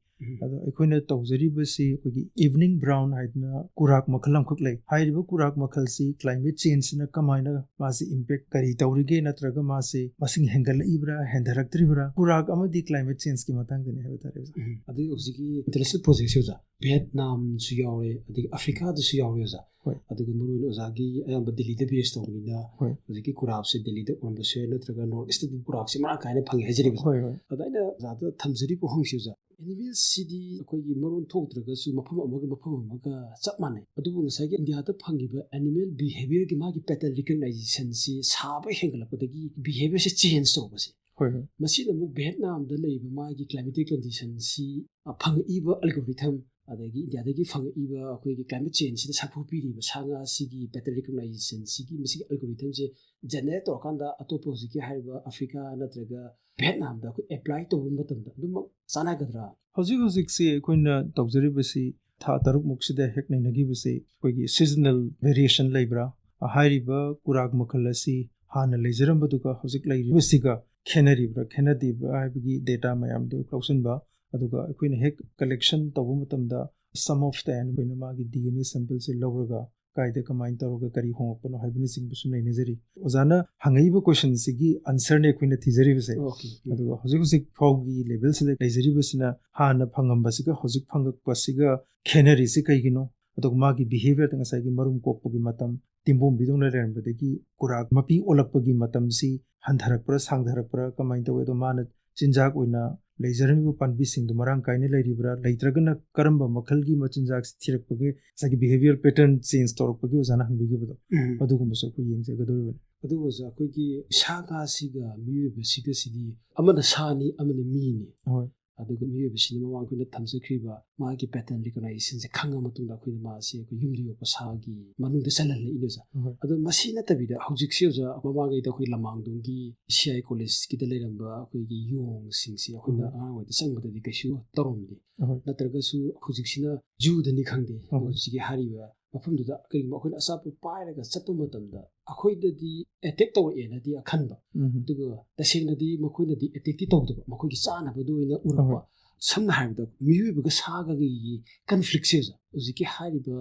ꯑꯗꯣ ꯑꯩꯈꯣꯏꯅ ꯇꯧꯖꯔꯤꯕꯁꯤ ꯑꯩꯈꯣꯏꯒꯤ ꯏꯚꯅꯤꯡ ꯕ꯭ꯔꯥꯎꯟ ꯍꯥꯏꯗꯅ ꯀꯨꯔꯥꯛ ꯃꯈꯜ ꯑꯃꯈꯛ ꯂꯩ꯫ ꯍꯥꯏꯔꯤꯕ ꯀꯨꯔꯥꯛ ꯃꯈꯜꯁꯤ ꯀ꯭ꯂꯥꯏꯃꯦꯠ ꯆꯦꯟꯖꯁꯤꯅ ꯀꯃꯥꯏꯅ ꯃꯥꯁꯤ ꯏꯝꯄꯦꯛ ꯀꯔꯤ ꯇꯧꯔꯤꯒꯦ, ꯅꯠꯇ꯭ꯔꯒ ꯃꯥꯁꯤ ꯃꯁꯤꯡ ꯍꯦꯟꯒꯠꯂꯛꯏꯕ꯭ꯔꯥ, ꯍꯟꯊꯔꯛꯇ꯭ꯔꯤꯕ꯭ꯔꯥ? ꯀꯨꯔꯥꯛ ꯑꯃꯗꯤ ꯀ꯭ꯂꯥꯏꯃꯦꯠ ꯆꯦꯟꯖꯀꯤ ꯃꯇꯥꯡꯗꯅꯤ ꯍꯥꯏꯕ ꯇꯥꯔꯦ, ꯑꯣꯖꯥ꯫ ꯎꯝ꯫ ꯑꯗꯨꯒꯤ ꯍꯧꯖꯤꯛꯀꯤ ꯏꯟꯇꯔꯅꯦꯁꯅꯦꯜ ꯄ꯭ꯔꯣꯖꯦꯛꯁꯦ, ꯑꯣꯖꯥ, ꯚꯤꯌꯦꯠꯅꯥꯝꯁꯨ ꯌꯥꯎꯔꯦ, ꯑꯗꯒꯤ ꯑꯐ꯭ꯔꯤꯀꯥꯗꯁꯨ ꯌꯥꯎꯔꯦ, ꯑꯣꯖꯥ꯫ ꯍꯣꯏ꯫ ꯑꯗꯨꯒ ꯃꯔꯨꯑꯣꯏꯅ ꯑꯣꯖꯥꯒꯤ ꯑꯌꯥꯝꯕ ꯗꯦꯜꯂꯤꯗ ꯕꯦꯁ ꯇꯧꯕꯅꯤꯅ, ꯍꯣꯏ꯫ ꯍꯧꯖꯤꯛꯀꯤ ꯀꯨꯔꯥꯛꯁꯦ ꯗꯦꯜꯂꯤꯗ ꯑꯣꯏꯔꯝꯕꯁꯨ ꯌꯥꯏ, ꯅꯠꯇ꯭ꯔꯒ ꯅꯣꯔꯠ ꯏꯁꯇꯗꯤ ꯀꯨꯔꯥꯛꯁꯦ ꯃꯔꯥꯡ ꯀꯥꯏꯅ ꯐꯪꯉꯦ ꯍꯥꯏꯖꯔꯤꯕ꯫ ꯍꯣꯏ, ꯍꯣꯏ꯫ ꯑꯗ ꯑꯩꯅ ꯑꯣꯖꯥꯗ ꯊꯝꯖꯔꯤꯕ ꯋꯥꯍꯪꯁꯤ, ꯑꯣꯖꯥ, ꯑꯦꯅꯤꯃꯦꯜꯁꯤꯗꯤ ꯑꯩꯈꯣꯏꯒꯤ ꯃꯔꯣꯟ ꯊꯣꯛꯇ꯭ꯔꯒꯁꯨ ꯃꯐꯝ ꯑꯃꯒ ꯃꯐꯝ ꯑꯃꯒ ꯆꯞ ꯃꯥꯟꯅꯩ, ꯑꯗꯨꯕꯨ ꯉꯁꯥꯏꯒꯤ ꯏꯟꯗꯤꯌꯥꯗ ꯐꯪꯉꯤꯕ ꯑꯦꯅꯤꯃꯦꯜ ꯕꯤꯍꯦꯕꯤꯌꯔꯒꯤ ꯃꯥꯒꯤ ꯄꯦꯇꯔꯟ ꯔꯤꯀꯛꯅꯥꯏꯖꯦꯁꯟꯁꯤ ꯁꯥꯕ ꯍꯦꯟꯒꯠꯂꯛꯄꯗꯒꯤ ꯕꯤꯍꯦꯕꯤꯌꯔꯁꯦ ꯆꯦꯟꯖ ꯇꯧꯕꯁꯦ, ꯍꯣꯏ, ꯍꯣꯏ꯫ ꯃꯁꯤꯅ ꯑꯃꯨꯛ ꯚꯤꯌꯦꯠꯅꯥꯝꯗ ꯂꯩꯔꯤꯕ ꯃꯥꯒꯤ ꯀ꯭ꯂꯥꯏꯃꯦꯇꯤꯛ ꯀꯟꯗꯤꯁꯟꯁꯤ, ꯑ, ꯐꯪꯉꯛꯏꯕ ꯑꯜꯒꯣꯔꯤꯊꯝ, ꯑꯗꯒꯤ ꯏꯟꯗꯤꯌꯥꯗꯒꯤ ꯐꯪꯉꯛꯏꯕ ꯑꯩꯈꯣꯏꯒꯤ ꯀ꯭ꯂꯥꯏꯃꯦꯠ ꯆꯦꯟꯖꯁꯤꯗ ꯁꯥꯐꯨ ꯄꯤꯔꯤꯕ ꯁꯥ ꯉꯥꯁꯤꯒꯤ ꯄꯦꯇꯔꯟ ꯔꯤꯀꯛꯅꯥꯏꯖꯦꯁꯟꯁꯤꯒꯤ ꯃꯁꯤꯒꯤ ꯑꯜꯒꯣꯔꯤꯊꯝꯁꯦ ꯖꯦꯅꯦꯔꯦꯠ ꯇꯧꯔꯀꯥꯟꯗ ꯑꯇꯣꯞꯄ ꯍꯧꯖꯤꯛꯀꯤ ꯍꯥꯏꯔꯤꯕ ꯑꯐ꯭ꯔꯤꯀꯥ ꯅꯠꯇ꯭ꯔꯒ ꯚꯤꯌꯦꯠꯅꯥꯝꯗ ꯑꯩꯈꯣꯏ ꯑꯦꯄ꯭ꯂꯥꯏ ꯇꯧꯕ ꯃꯇꯝꯗ ꯑꯗꯨꯃꯛ ꯆꯥꯟꯅꯒꯗ꯭ꯔꯥ? ꯍꯧꯖꯤꯛ ꯍꯧꯖꯤꯛꯁꯤ ꯑꯩꯈꯣꯏꯅ ꯇꯧꯖꯔꯤꯕꯁꯤ ꯊꯥ ꯇꯔꯨꯛꯃꯨꯛꯁꯤꯗ ꯍꯦꯛ ꯅꯩꯅꯈꯤꯕꯁꯤ ꯑꯩꯈꯣꯏꯒꯤ ꯁꯤꯖꯅꯦꯜ ꯚꯦꯔꯤꯌꯦꯁꯟ ꯂꯩꯕ꯭ꯔꯥ? ꯍꯥꯏꯔꯤꯕ ꯀꯨꯔꯥꯛ ꯃꯈꯜ ꯑꯁꯤ ꯍꯥꯟꯅ ꯂꯩꯖꯔꯝꯕꯗꯨꯒ ꯍꯧꯖꯤꯛ ꯂꯩꯔꯤꯕꯁꯤꯒ ꯈꯦꯠꯅꯔꯤꯕ꯭ꯔꯥ, ꯈꯦꯠꯅꯗ꯭ꯔꯤꯕ꯭ꯔꯥ ꯍꯥꯏꯕꯒꯤ ꯗꯦꯇꯥ ꯃꯌꯥꯝꯗꯨ ꯂꯧꯁꯤꯟꯕ, ꯑꯗꯨꯒ ꯑꯩꯈꯣꯏꯅ ꯍꯦꯛ ꯀꯂꯦꯛꯁꯟ ꯇꯧꯕ ꯃꯇꯝꯗ ꯁꯝ ꯑꯣꯐ ꯗ ꯑꯦꯅꯤꯃꯦꯜ ꯑꯣꯏꯅ ꯃꯥꯒꯤ ꯗꯤ ꯑꯦꯟ ꯑꯦ ꯁꯦꯝꯄꯜꯁꯦ ꯂꯧꯔꯒ ꯀꯥꯏꯗ ꯀꯃꯥꯏꯅ ꯇꯧꯔꯒ ꯀꯔꯤ ꯍꯣꯡꯉꯛꯄꯅꯣ ꯍꯥꯏꯕꯅꯆꯤꯡꯕꯁꯨ ꯅꯩꯅꯖꯔꯤ꯫ ꯑꯣꯖꯥꯅ ꯍꯪꯉꯛꯏꯕ question ꯁꯤꯒꯤ answer ꯅꯦ ꯑꯩꯈꯣꯏꯅ ꯊꯤꯖꯔꯤꯕꯁꯦ꯫ Okay. ꯑꯗꯨꯒ ꯍꯧꯖꯤꯛ ꯍꯧꯖꯤꯛ ꯐꯥꯎꯒꯤ level ꯁꯤꯗ ꯂꯩꯖꯔꯤꯕꯁꯤꯅ ꯍꯥꯟꯅ ꯐꯪꯉꯝꯕꯁꯤꯒ ꯍꯧꯖꯤꯛ ꯐꯪꯉꯛꯄꯁꯤꯒ ꯈꯦꯠꯅꯔꯤꯁꯤ ꯀꯩꯒꯤꯅꯣ? ꯑꯗꯨꯒ ꯃꯥꯒꯤ behaviour ꯗ ꯉꯁꯥꯏꯒꯤ ꯃꯔꯨꯝ ꯀꯣꯛꯄꯒꯤ ꯃꯇꯝ, ꯇꯤꯝꯕꯣꯝꯕꯤꯗꯧꯅ ꯂꯩꯔꯝꯕꯗꯒꯤ ꯀꯨꯔꯥꯛ ꯃꯄꯤ ꯑꯣꯜꯂꯛꯄꯒꯤ ꯃꯇꯝꯁꯤ ꯍꯟꯊꯔꯛꯄ꯭ꯔꯥ, ꯁꯥꯡꯊꯔꯛꯄ꯭ꯔꯥ, ꯀꯃꯥꯏꯅ ꯇꯧꯏ? ꯑꯗꯣ ꯃꯥꯅ ꯆꯤꯟꯖꯥꯛ ꯑꯣꯏꯅ ꯂꯩꯖꯔꯝꯃꯤꯕ ꯄꯥꯝꯕꯤꯁꯤꯡꯗꯨ ꯃꯔꯥꯡ ꯀꯥꯏꯅ ꯂꯩꯔꯤꯕ꯭ꯔꯥ, ꯂꯩꯇ꯭ꯔꯒꯅ ꯀꯔꯝꯕ ꯃꯈꯜꯒꯤ ꯃꯆꯤꯟꯖꯥꯛ ꯊꯤꯔꯛꯄꯒꯤ ꯉꯁꯥꯏꯒꯤ behaviour pattern change ꯇꯧꯔꯛꯄꯒꯤ ꯑꯣꯖꯥꯅ ꯍꯪꯕꯤꯈꯤꯕꯗꯣ, ꯎꯝ꯫ ꯑꯗꯨꯒꯨꯝꯕꯁꯨ ꯑꯩꯈꯣꯏ ꯌꯦꯡꯖꯒꯗꯧꯔꯤꯕꯅꯤ꯫ ꯑꯗꯨꯒ ꯑꯣꯖꯥ, ꯑꯩꯈꯣꯏꯒꯤ ꯁꯥ ꯉꯥꯁꯤꯒ ꯃꯤꯑꯣꯏꯕꯁꯤꯒꯁꯤꯗꯤ ꯑꯃꯅ ꯁꯥꯅꯤ, ꯑꯃꯅ ꯃꯤꯅꯤ꯫ ꯍꯣꯏ꯫ ꯑꯗꯨꯒ ꯃꯤꯑꯣꯏꯕꯁꯤꯅ ꯃꯃꯥꯡ ꯑꯩꯈꯣꯏꯅ ꯊꯝꯖꯈ꯭ꯔꯤꯕ ꯃꯥꯒꯤ pattern recognition ꯁꯦ ꯈꯪꯉ ꯃꯇꯨꯡꯗ ꯑꯩꯈꯣꯏꯅ ꯃꯥꯁꯦ ꯑꯩꯈꯣꯏ ꯌꯨꯝꯗ ꯌꯣꯛꯄ ꯁꯥꯒꯤ ꯃꯅꯨꯡꯗ ꯆꯜꯍꯜꯂꯛꯏꯅꯦ ꯑꯣꯖꯥ꯫ ꯍꯣꯏ꯫ ꯑꯗꯣ ꯃꯁꯤ ꯅꯠꯇꯕꯤꯗ ꯍꯧꯖꯤꯛꯁꯦ ꯑꯣꯖꯥ, ꯃꯃꯥꯡꯉꯩꯗ ꯑꯩꯈꯣꯏ ꯂꯃꯥꯡꯗꯣꯡꯒꯤ C I college ꯀꯤꯗ ꯂꯩꯔꯝꯕ ꯑꯩꯈꯣꯏꯒꯤ ꯌꯣꯡꯁꯤꯡꯁꯦ ꯑꯩꯈꯣꯏꯅ ꯍꯣꯏ꯫ ꯑꯉꯥꯡ ꯑꯣꯏꯔꯤꯉꯩꯗ ꯆꯪꯕꯗꯗꯤ ꯀꯩꯁꯨ ꯇꯧꯔꯝꯗꯦ꯫ ꯍꯣꯏ꯫ ꯅꯠꯇ꯭ꯔꯒꯁꯨ ꯍꯧꯖꯤꯛꯁꯤꯅ zoo ꯗꯅꯤ ꯈꯪꯗꯦ, ꯍꯣꯏ꯫ ꯍꯧꯖꯤꯛꯀꯤ ꯍꯥꯏꯔꯤꯕ ꯃꯐꯝꯗꯨꯗ ꯀꯔꯤꯒꯨꯝꯕ ꯑꯩꯈꯣꯏꯅ ꯑꯆꯥꯄꯣꯠ ꯄꯥꯏꯔꯒ ꯆꯠꯄ ꯃꯇꯝꯗ ꯑꯩꯈꯣꯏꯗꯗꯤ attack ꯇꯧꯔꯛꯑꯦꯅꯗꯤ ꯈꯟꯕ, ꯎꯝ꯫ ꯑꯗꯨꯒ ꯇꯁꯦꯡꯅꯗꯤ ꯃꯈꯣꯏꯅꯗꯤ attack ꯇꯤ ꯇꯧꯗꯕ, ꯃꯈꯣꯏꯒꯤ ꯆꯥꯅꯕꯗ ꯑꯣꯏꯅ ꯎꯔꯛꯄ꯫ ꯍꯣꯏ꯫ ꯁꯝꯅ ꯍꯥꯏꯔꯕꯗ ꯃꯤꯑꯣꯏꯕꯒ ꯁꯥꯒꯒꯤ conflict ꯁꯦ ꯑꯣꯖꯥ, ꯍꯧꯖꯤꯛꯀꯤ ꯍꯥꯏꯔꯤꯕ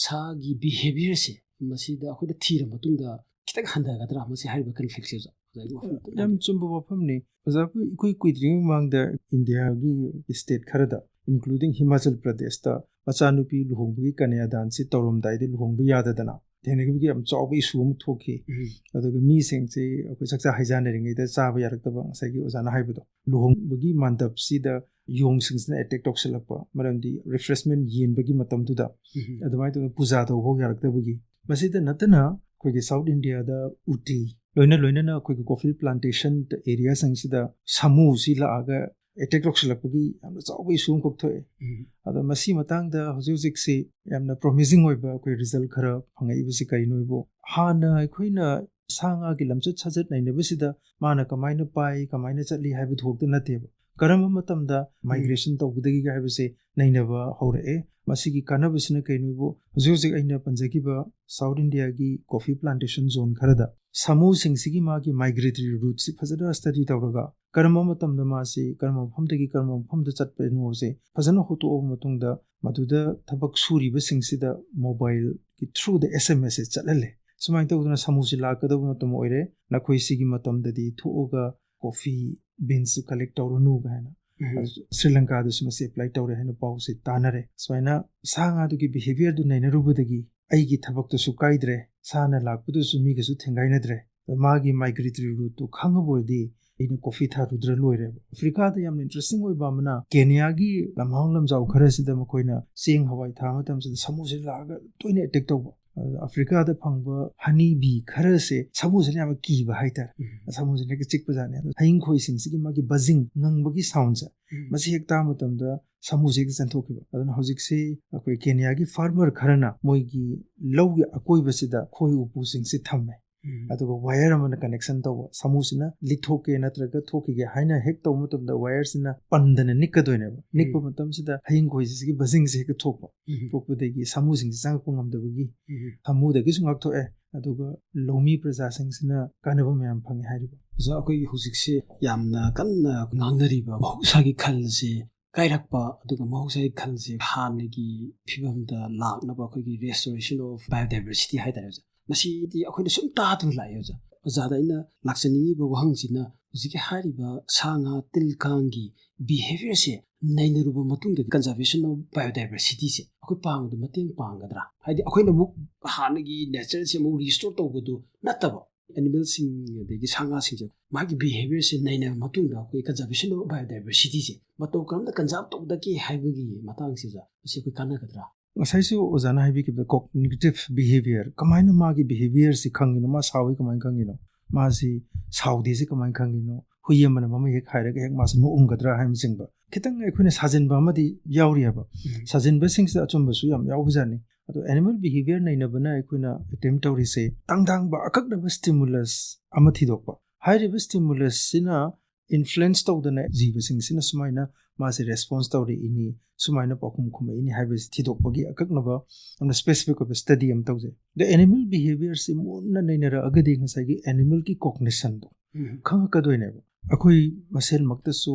ꯁꯥꯒꯤ behaviour ꯁꯦ ꯃꯁꯤꯗ ꯑꯩꯈꯣꯏꯅ ꯊꯤꯔ ꯃꯇꯨꯡꯗ ꯈꯤꯇꯪ ꯍꯟꯊꯒꯗ꯭ꯔꯥ ꯃꯁꯤ ꯍꯥꯏꯔꯤꯕ conflict ꯁꯦ ꯑꯣꯖꯥ? ꯑꯣꯖꯥꯒꯤ ꯋꯥꯐꯝ ꯑꯝꯇꯪ ꯌꯥꯝ ꯊꯝꯕꯤꯌꯨ꯫ ꯆꯨꯝꯕ ꯋꯥꯐꯝꯅꯤ꯫ ꯑꯣꯖꯥ, ꯑꯩꯈꯣꯏ ꯏꯀꯨꯏ ꯀꯨꯏꯗ꯭ꯔꯤꯉꯩ ꯃꯃꯥꯡꯗ ꯏꯟꯗꯤꯌꯥꯒꯤ state ꯈꯔꯗ, including ꯍꯤꯃꯥꯆꯜ ꯄ꯭ꯔꯗꯦꯁꯇ, ꯃꯆꯥꯅꯨꯄꯤ ꯂꯨꯍꯣꯡꯕꯒꯤ ꯀꯟꯌꯥꯗꯥꯟꯁꯤ ꯇꯧꯔꯝꯗꯥꯏꯗ ꯂꯨꯍꯣꯡꯕ ꯌꯥꯗꯗꯅ ꯊꯦꯡꯅꯈꯤꯕꯒꯤ ꯌꯥꯝ ꯆꯥꯎꯕ issue ꯑꯃ ꯊꯣꯛꯈꯤ꯫ ꯎꯝ꯫ ꯑꯗꯨꯒ ꯃꯤꯁꯤꯡꯁꯤ ꯑꯩꯈꯣꯏ ꯆꯥꯛꯆꯥ ꯍꯩꯖꯥꯟꯅꯔꯤꯉꯩꯗ ꯆꯥꯕ ꯌꯥꯔꯛꯇꯕ, ꯉꯁꯥꯏꯒꯤ ꯑꯣꯖꯥꯅ ꯍꯥꯏꯕꯗꯣ, ꯂꯨꯍꯣꯡꯕꯒꯤ ꯃꯥꯟꯗꯞꯁꯤꯗ ꯌꯣꯡꯁꯤꯡꯁꯤꯅ attack ꯇꯧꯁꯤꯜꯂꯛꯄ, ꯃꯔꯝꯗꯤ refreshment ꯌꯦꯟꯕꯒꯤ ꯃꯇꯝꯗꯨꯗ ꯎꯝ꯫ ꯑꯗꯨꯃꯥꯏꯅ ꯇꯧꯗꯅ ꯄꯨꯖꯥ ꯇꯧꯕꯐꯥꯎ ꯌꯥꯔꯛꯇꯕꯒꯤ꯫ ꯃꯁꯤꯗ ꯅꯠꯇꯅ ꯑꯩꯈꯣꯏꯒꯤ South India ꯗ ꯎꯇꯤ, ꯂꯣꯏꯅ ꯂꯣꯏꯅꯅ ꯑꯩꯈꯣꯏꯒꯤ coffee plantation area ꯁꯤꯡꯁꯤꯗ ꯁꯥꯃꯨꯁꯤ ꯂꯥꯛꯑꯒ attack ꯇꯧꯁꯤꯜꯂꯛꯄꯒꯤ ꯌꯥꯝꯅ ꯆꯥꯎꯕ issue ꯑꯃꯈꯛ ꯊꯣꯛꯑꯦ꯫ ꯎꯝ꯫ ꯑꯗꯣ ꯃꯁꯤ ꯃꯇꯥꯡꯗ ꯍꯧꯖꯤꯛ ꯍꯧꯖꯤꯛꯁꯤ ꯌꯥꯝꯅ promising ꯑꯣꯏꯕ ꯑꯩꯈꯣꯏ result ꯈꯔ ꯐꯪꯉꯛꯏꯕꯁꯤ ꯀꯔꯤꯅꯣ ꯍꯥꯏꯕꯨ, ꯍꯥꯟꯅ ꯑꯩꯈꯣꯏꯅ ꯁꯥ ꯉꯥꯒꯤ ꯂꯝꯆꯠ ꯁꯥꯖꯠ ꯅꯩꯅꯕꯁꯤꯗ ꯃꯥꯅ ꯀꯃꯥꯏꯅ ꯄꯥꯏ, ꯀꯃꯥꯏꯅ ꯆꯠꯂꯤ ꯍꯥꯏꯕꯗꯨ ꯈꯛꯇ ꯅꯠꯇꯦꯕ, ꯀꯔꯝꯕ ꯃꯇꯝꯗ migration ꯇꯧꯒꯗꯒꯦ ꯍꯥꯏꯕꯁꯦ ꯅꯩꯅꯕ ꯍꯧꯔꯛꯑꯦ꯫ ꯃꯁꯤꯒꯤ ꯀꯥꯟꯅꯕꯁꯤꯅ ꯀꯩꯅꯣꯕꯨ, ꯍꯧꯖꯤꯛ ꯍꯧꯖꯤꯛ ꯑꯩꯅ ꯄꯟꯖꯈꯤꯕ South India ꯒꯤ coffee plantation zone ꯈꯔꯗ ꯁꯥꯃꯨꯁꯤꯡꯁꯤꯒꯤ ꯃꯥꯒꯤ migratory route ꯁꯤ ꯐꯖꯅ study ꯇꯧꯔꯒ, ꯀꯔꯝꯕ ꯃꯇꯝꯗ ꯃꯥꯁꯤ ꯀꯔꯝꯕ ꯃꯐꯝꯗꯒꯤ ꯀꯔꯝꯕ ꯃꯐꯝꯗ ꯆꯠꯄꯅꯣꯁꯦ ꯐꯖꯅ ꯍꯣꯠꯇꯣꯛꯑꯕ ꯃꯇꯨꯡꯗ, ꯃꯗꯨꯗ ꯊꯕꯛ ꯁꯨꯔꯤꯕꯁꯤꯡꯁꯤꯗ mobile ꯒꯤ through the S M S ꯁꯦ ꯆꯠꯍꯜꯂꯦ꯫ ꯁꯨꯃꯥꯏꯅ ꯇꯧꯗꯅ ꯁꯥꯃꯨꯁꯤ ꯂꯥꯛꯀꯗꯕ ꯃꯇꯝ ꯑꯣꯏꯔꯦ, ꯅꯈꯣꯏ ꯁꯤꯒꯤ ꯃꯇꯝꯗꯗꯤ ꯊꯣꯛꯑꯒ coffee beans collect ꯇꯧꯔꯅꯨ ꯀꯥꯏꯅ꯫ ꯁ꯭ꯔꯤ ꯂꯪꯀꯥꯗꯁꯨ ꯃꯁꯤ apply ꯇꯧꯔꯦ ꯍꯥꯏꯅ ꯄꯥꯎꯁꯦ ꯇꯥꯅꯔꯦ꯫ ꯁꯨꯃꯥꯏꯅ ꯁꯥ ꯉꯥꯗꯨꯒꯤ behaviourꯗꯨ ꯅꯩꯅꯔꯨꯕꯗꯒꯤ ꯑꯩꯒꯤ ꯊꯕꯛꯇꯁꯨ ꯀꯥꯏꯗ꯭ꯔꯦ, ꯁꯥꯅ ꯂꯥꯛꯄꯗꯨꯁꯨ ꯃꯤꯒꯁꯨ ꯊꯦꯡꯒꯥꯏꯅꯗ꯭ꯔꯦ꯫ ꯃꯥꯒꯤ migratory routeꯇꯨ ꯈꯪꯉꯕ ꯑꯣꯏꯔꯗꯤ ꯑꯩꯅ coffee ꯊꯥꯔꯨꯗ꯭ꯔ ꯂꯣꯏꯔꯦꯕ꯫ ꯑꯐ꯭ꯔꯤꯀꯥꯗ ꯌꯥꯝꯅ interesting ꯑꯣꯏꯕ ꯑꯃꯅ, ꯀꯦꯅꯤꯌꯥꯒꯤ ꯂꯝꯍꯥꯡ ꯂꯝꯖꯥꯎ ꯈꯔꯁꯤꯗ ꯃꯈꯣꯏꯅ ꯆꯦꯡ ꯍꯋꯥꯏ ꯊꯥꯕ ꯃꯇꯝꯁꯤꯗ ꯁꯥꯃꯨꯁꯤ ꯂꯥꯛꯑꯒ ꯇꯣꯏꯅ attack ꯇꯧꯕ꯫ ꯑꯗꯨꯗ ꯑꯐ꯭ꯔꯤꯀꯥꯗ ꯐꯪꯕ honey bee ꯈꯔꯁꯦ ꯁꯥꯃꯨꯁꯤꯅ ꯌꯥꯝꯅ ꯀꯤꯕ ꯍꯥꯏꯇꯥꯔꯦ꯫ ꯁꯥꯃꯨꯁꯤꯅ ꯍꯦꯛꯇ ꯆꯤꯛꯄꯖꯥꯠꯅꯤ꯫ ꯑꯗꯣ ꯍꯌꯤꯡꯈꯣꯏꯁꯤꯡꯁꯤꯒꯤ ꯃꯥꯒꯤ buzzing, ꯉꯪꯕꯒꯤ soundꯁꯦ, ꯃꯁꯤ ꯍꯦꯛ ꯇꯥꯕ ꯃꯇꯝꯗ ꯁꯥꯃꯨꯁꯦ ꯍꯦꯛꯇ ꯆꯦꯟꯊꯣꯛꯈꯤꯕ꯫ ꯑꯗꯨꯅ ꯍꯧꯖꯤꯛꯁꯤ ꯑꯩꯈꯣꯏ ꯀꯦꯅꯤꯌꯥꯒꯤ farmer ꯈꯔꯅ ꯃꯣꯏꯒꯤ ꯂꯧꯒꯤ ꯑꯀꯣꯏꯕꯁꯤꯗ ꯈꯣꯏ ꯎꯄꯨꯁꯤꯡꯁꯦ ꯊꯝꯃꯦ꯫ ꯑꯗꯨꯒ wire ꯑꯃꯅ connection ꯇꯧꯕ, ꯁꯥꯃꯨꯁꯤꯅ ꯂꯤꯠꯊꯣꯛꯀꯦ ꯅꯠꯇ꯭ꯔꯒ ꯊꯣꯛꯈꯤꯒꯦ ꯍꯥꯏꯅ ꯍꯦꯛ ꯇꯧꯕ ꯃꯇꯝꯗ wireꯁꯤꯅ ꯄꯟꯗꯅ ꯅꯤꯛꯀꯗꯣꯏꯅꯦꯕ꯫ ꯅꯤꯛꯄ ꯃꯇꯝꯁꯤꯗ ꯍꯌꯤꯡꯈꯣꯏꯁꯤꯒꯤ buzzingꯁꯦ ꯍꯦꯛꯇ ꯊꯣꯛꯄ꯫ ꯊꯣꯛꯄꯗꯒꯤ ꯁꯥꯃꯨꯁꯤꯡꯁꯤ ꯆꯪꯉꯛꯄ ꯉꯝꯗꯕꯒꯤ ꯁꯥꯃꯨꯗꯒꯤꯁꯨ ꯉꯥꯛꯊꯣꯛꯑꯦ, ꯑꯗꯨꯒ ꯂꯧꯃꯤ ꯄ꯭ꯔꯖꯥꯁꯤꯡꯁꯤꯅ ꯀꯥꯟꯅꯕ ꯃꯌꯥꯝ ꯐꯪꯉꯦ ꯍꯥꯏꯔꯤꯕ꯫ ꯑꯣꯖꯥ, ꯑꯩꯈꯣꯏꯒꯤ ꯍꯧꯖꯤꯛꯁꯦ ꯌꯥꯝꯅ ꯀꯟꯅ ꯉꯥꯡꯅꯔꯤꯕ ꯃꯍꯧꯁꯥꯒꯤ ꯈꯜꯁꯦ ꯀꯥꯏꯔꯛꯄ, ꯑꯗꯨꯒ ꯃꯍꯧꯁꯥꯒꯤ ꯈꯜꯁꯦ ꯍꯥꯟꯅꯒꯤ ꯐꯤꯕꯝꯗ ꯂꯥꯛꯅꯕ ꯑꯩꯈꯣꯏꯒꯤ restoration of biodiversity ꯍꯥꯏꯇꯥꯔꯦ ꯑꯣꯖꯥ, ꯃꯁꯤꯗꯤ ꯑꯩꯈꯣꯏꯅ ꯁꯨꯝ ꯇꯥꯗꯨꯅ ꯂꯥꯛꯑꯦ ꯑꯣꯖꯥ꯫ ꯑꯣꯖꯥꯗ ꯑꯩꯅ ꯂꯥꯛꯆꯅꯤꯡꯉꯤꯕ ꯋꯥꯍꯪꯁꯤꯅ, ꯍꯧꯖꯤꯛꯀꯤ ꯍꯥꯏꯔꯤꯕ ꯁꯥ ꯉꯥ ꯇꯤꯜ ꯀꯥꯡꯒꯤ behaviourꯁꯦ ꯅꯩꯅꯔꯨꯕ ꯃꯇꯨꯡꯗꯗꯤ conservation of biodiversityꯁꯦ ꯑꯩꯈꯣꯏ ꯄꯥꯡꯕꯗ ꯃꯇꯦꯡ ꯄꯥꯡꯒꯗ꯭ꯔꯥ? ꯍꯥꯏꯗꯤ ꯑꯩꯈꯣꯏꯅ ꯑꯃꯨꯛ ꯍꯥꯟꯅꯒꯤ natureꯁꯦ ꯑꯃꯨꯛ restore ꯇꯧꯕꯗꯨ ꯅꯠꯇꯕ, animalꯁꯤꯡ ꯑꯗꯒꯤ ꯁꯥ ꯉꯥꯁꯤꯡꯁꯦ ꯃꯥꯒꯤ behaviourꯁꯦ ꯅꯩꯅꯔꯕ ꯃꯇꯨꯡꯗ ꯑꯩꯈꯣꯏ conservation of biodiversityꯁꯦ ꯃꯇꯧ ꯀꯔꯝꯅ conserve ꯇꯧꯗꯒꯦ ꯍꯥꯏꯕꯒꯤ ꯃꯇꯥꯡꯁꯤꯗ ꯃꯁꯤ ꯑꯩꯈꯣꯏ ꯀꯥꯟꯅꯒꯗ꯭ꯔꯥ? ꯉꯁꯥꯏꯁꯨ ꯑꯣꯖꯥꯅ ꯍꯥꯏꯕꯤꯈꯤꯕꯗ cognitive behaviour, ꯀꯃꯥꯏꯅ ꯃꯥꯒꯤ behaviourꯁꯤ ꯈꯪꯉꯤꯅꯣ, ꯃꯥ ꯁꯥꯎꯏ ꯀꯃꯥꯏꯅ ꯈꯪꯉꯤꯅꯣ, ꯃꯥꯁꯤ ꯁꯥꯎꯗꯦꯁꯤ ꯀꯃꯥꯏꯅ ꯈꯪꯉꯤꯅꯣ, ꯍꯨꯏ ꯑꯃꯅ ꯃꯃꯩ ꯍꯦꯛ ꯍꯥꯏꯔꯒ ꯍꯦꯛ ꯃꯥꯁꯤ ꯅꯣꯛꯑꯝꯒꯗ꯭ꯔꯥ ꯍꯥꯏꯕꯅꯆꯤꯡꯕ ꯈꯤꯇꯪ ꯑꯩꯈꯣꯏꯅ ꯁꯥꯖꯤꯟꯕ ꯑꯃꯗꯤ ꯌꯥꯎꯔꯤ ꯍꯥꯏꯕ꯫ ꯁꯥꯖꯤꯟꯕꯁꯤꯡꯁꯤꯗ ꯑꯆꯨꯝꯕꯁꯨ ꯌꯥꯝ ꯌꯥꯎꯕꯖꯥꯠꯅꯤ꯫ ꯑꯗꯣ animal behaviour ꯅꯩꯅꯕꯅ ꯑꯩꯈꯣꯏꯅ attempt ꯇꯧꯔꯤꯁꯦ ꯇꯥꯡꯗꯥꯡꯕ ꯑꯀꯛꯅꯕ stimulus ꯑꯃ ꯊꯤꯗꯣꯛꯄ꯫ ꯍꯥꯏꯔꯤꯕ stimulus ꯁꯤꯅ influence ꯇꯧꯗꯅ ꯖꯤꯕꯁꯤꯡꯁꯤꯅ ꯁꯨꯃꯥꯏꯅ ꯃꯥꯁꯦ response ꯇꯧꯔꯛꯏꯅꯤ, ꯁꯨꯃꯥꯏꯅ ꯄꯥꯎꯈꯨꯝ ꯈꯨꯝꯃꯛꯏꯅꯤ ꯍꯥꯏꯕꯁꯤ ꯊꯤꯗꯣꯛꯄꯒꯤ ꯑꯀꯛꯅꯕ ꯌꯥꯝꯅ specific ꯑꯣꯏꯕ study ꯑꯃ ꯇꯧꯖꯩ꯫ ꯑꯗ animal behaviour ꯁꯤ ꯃꯨꯟꯅ ꯅꯩꯅꯔꯛꯑꯒꯗꯤ ꯉꯁꯥꯏꯒꯤ animal ꯒꯤ cognition ꯗꯣ ꯈꯪꯉꯛꯀꯗꯣꯏꯅꯦꯕ꯫ ꯑꯩꯈꯣꯏ ꯃꯁꯦꯟꯃꯛꯇꯁꯨ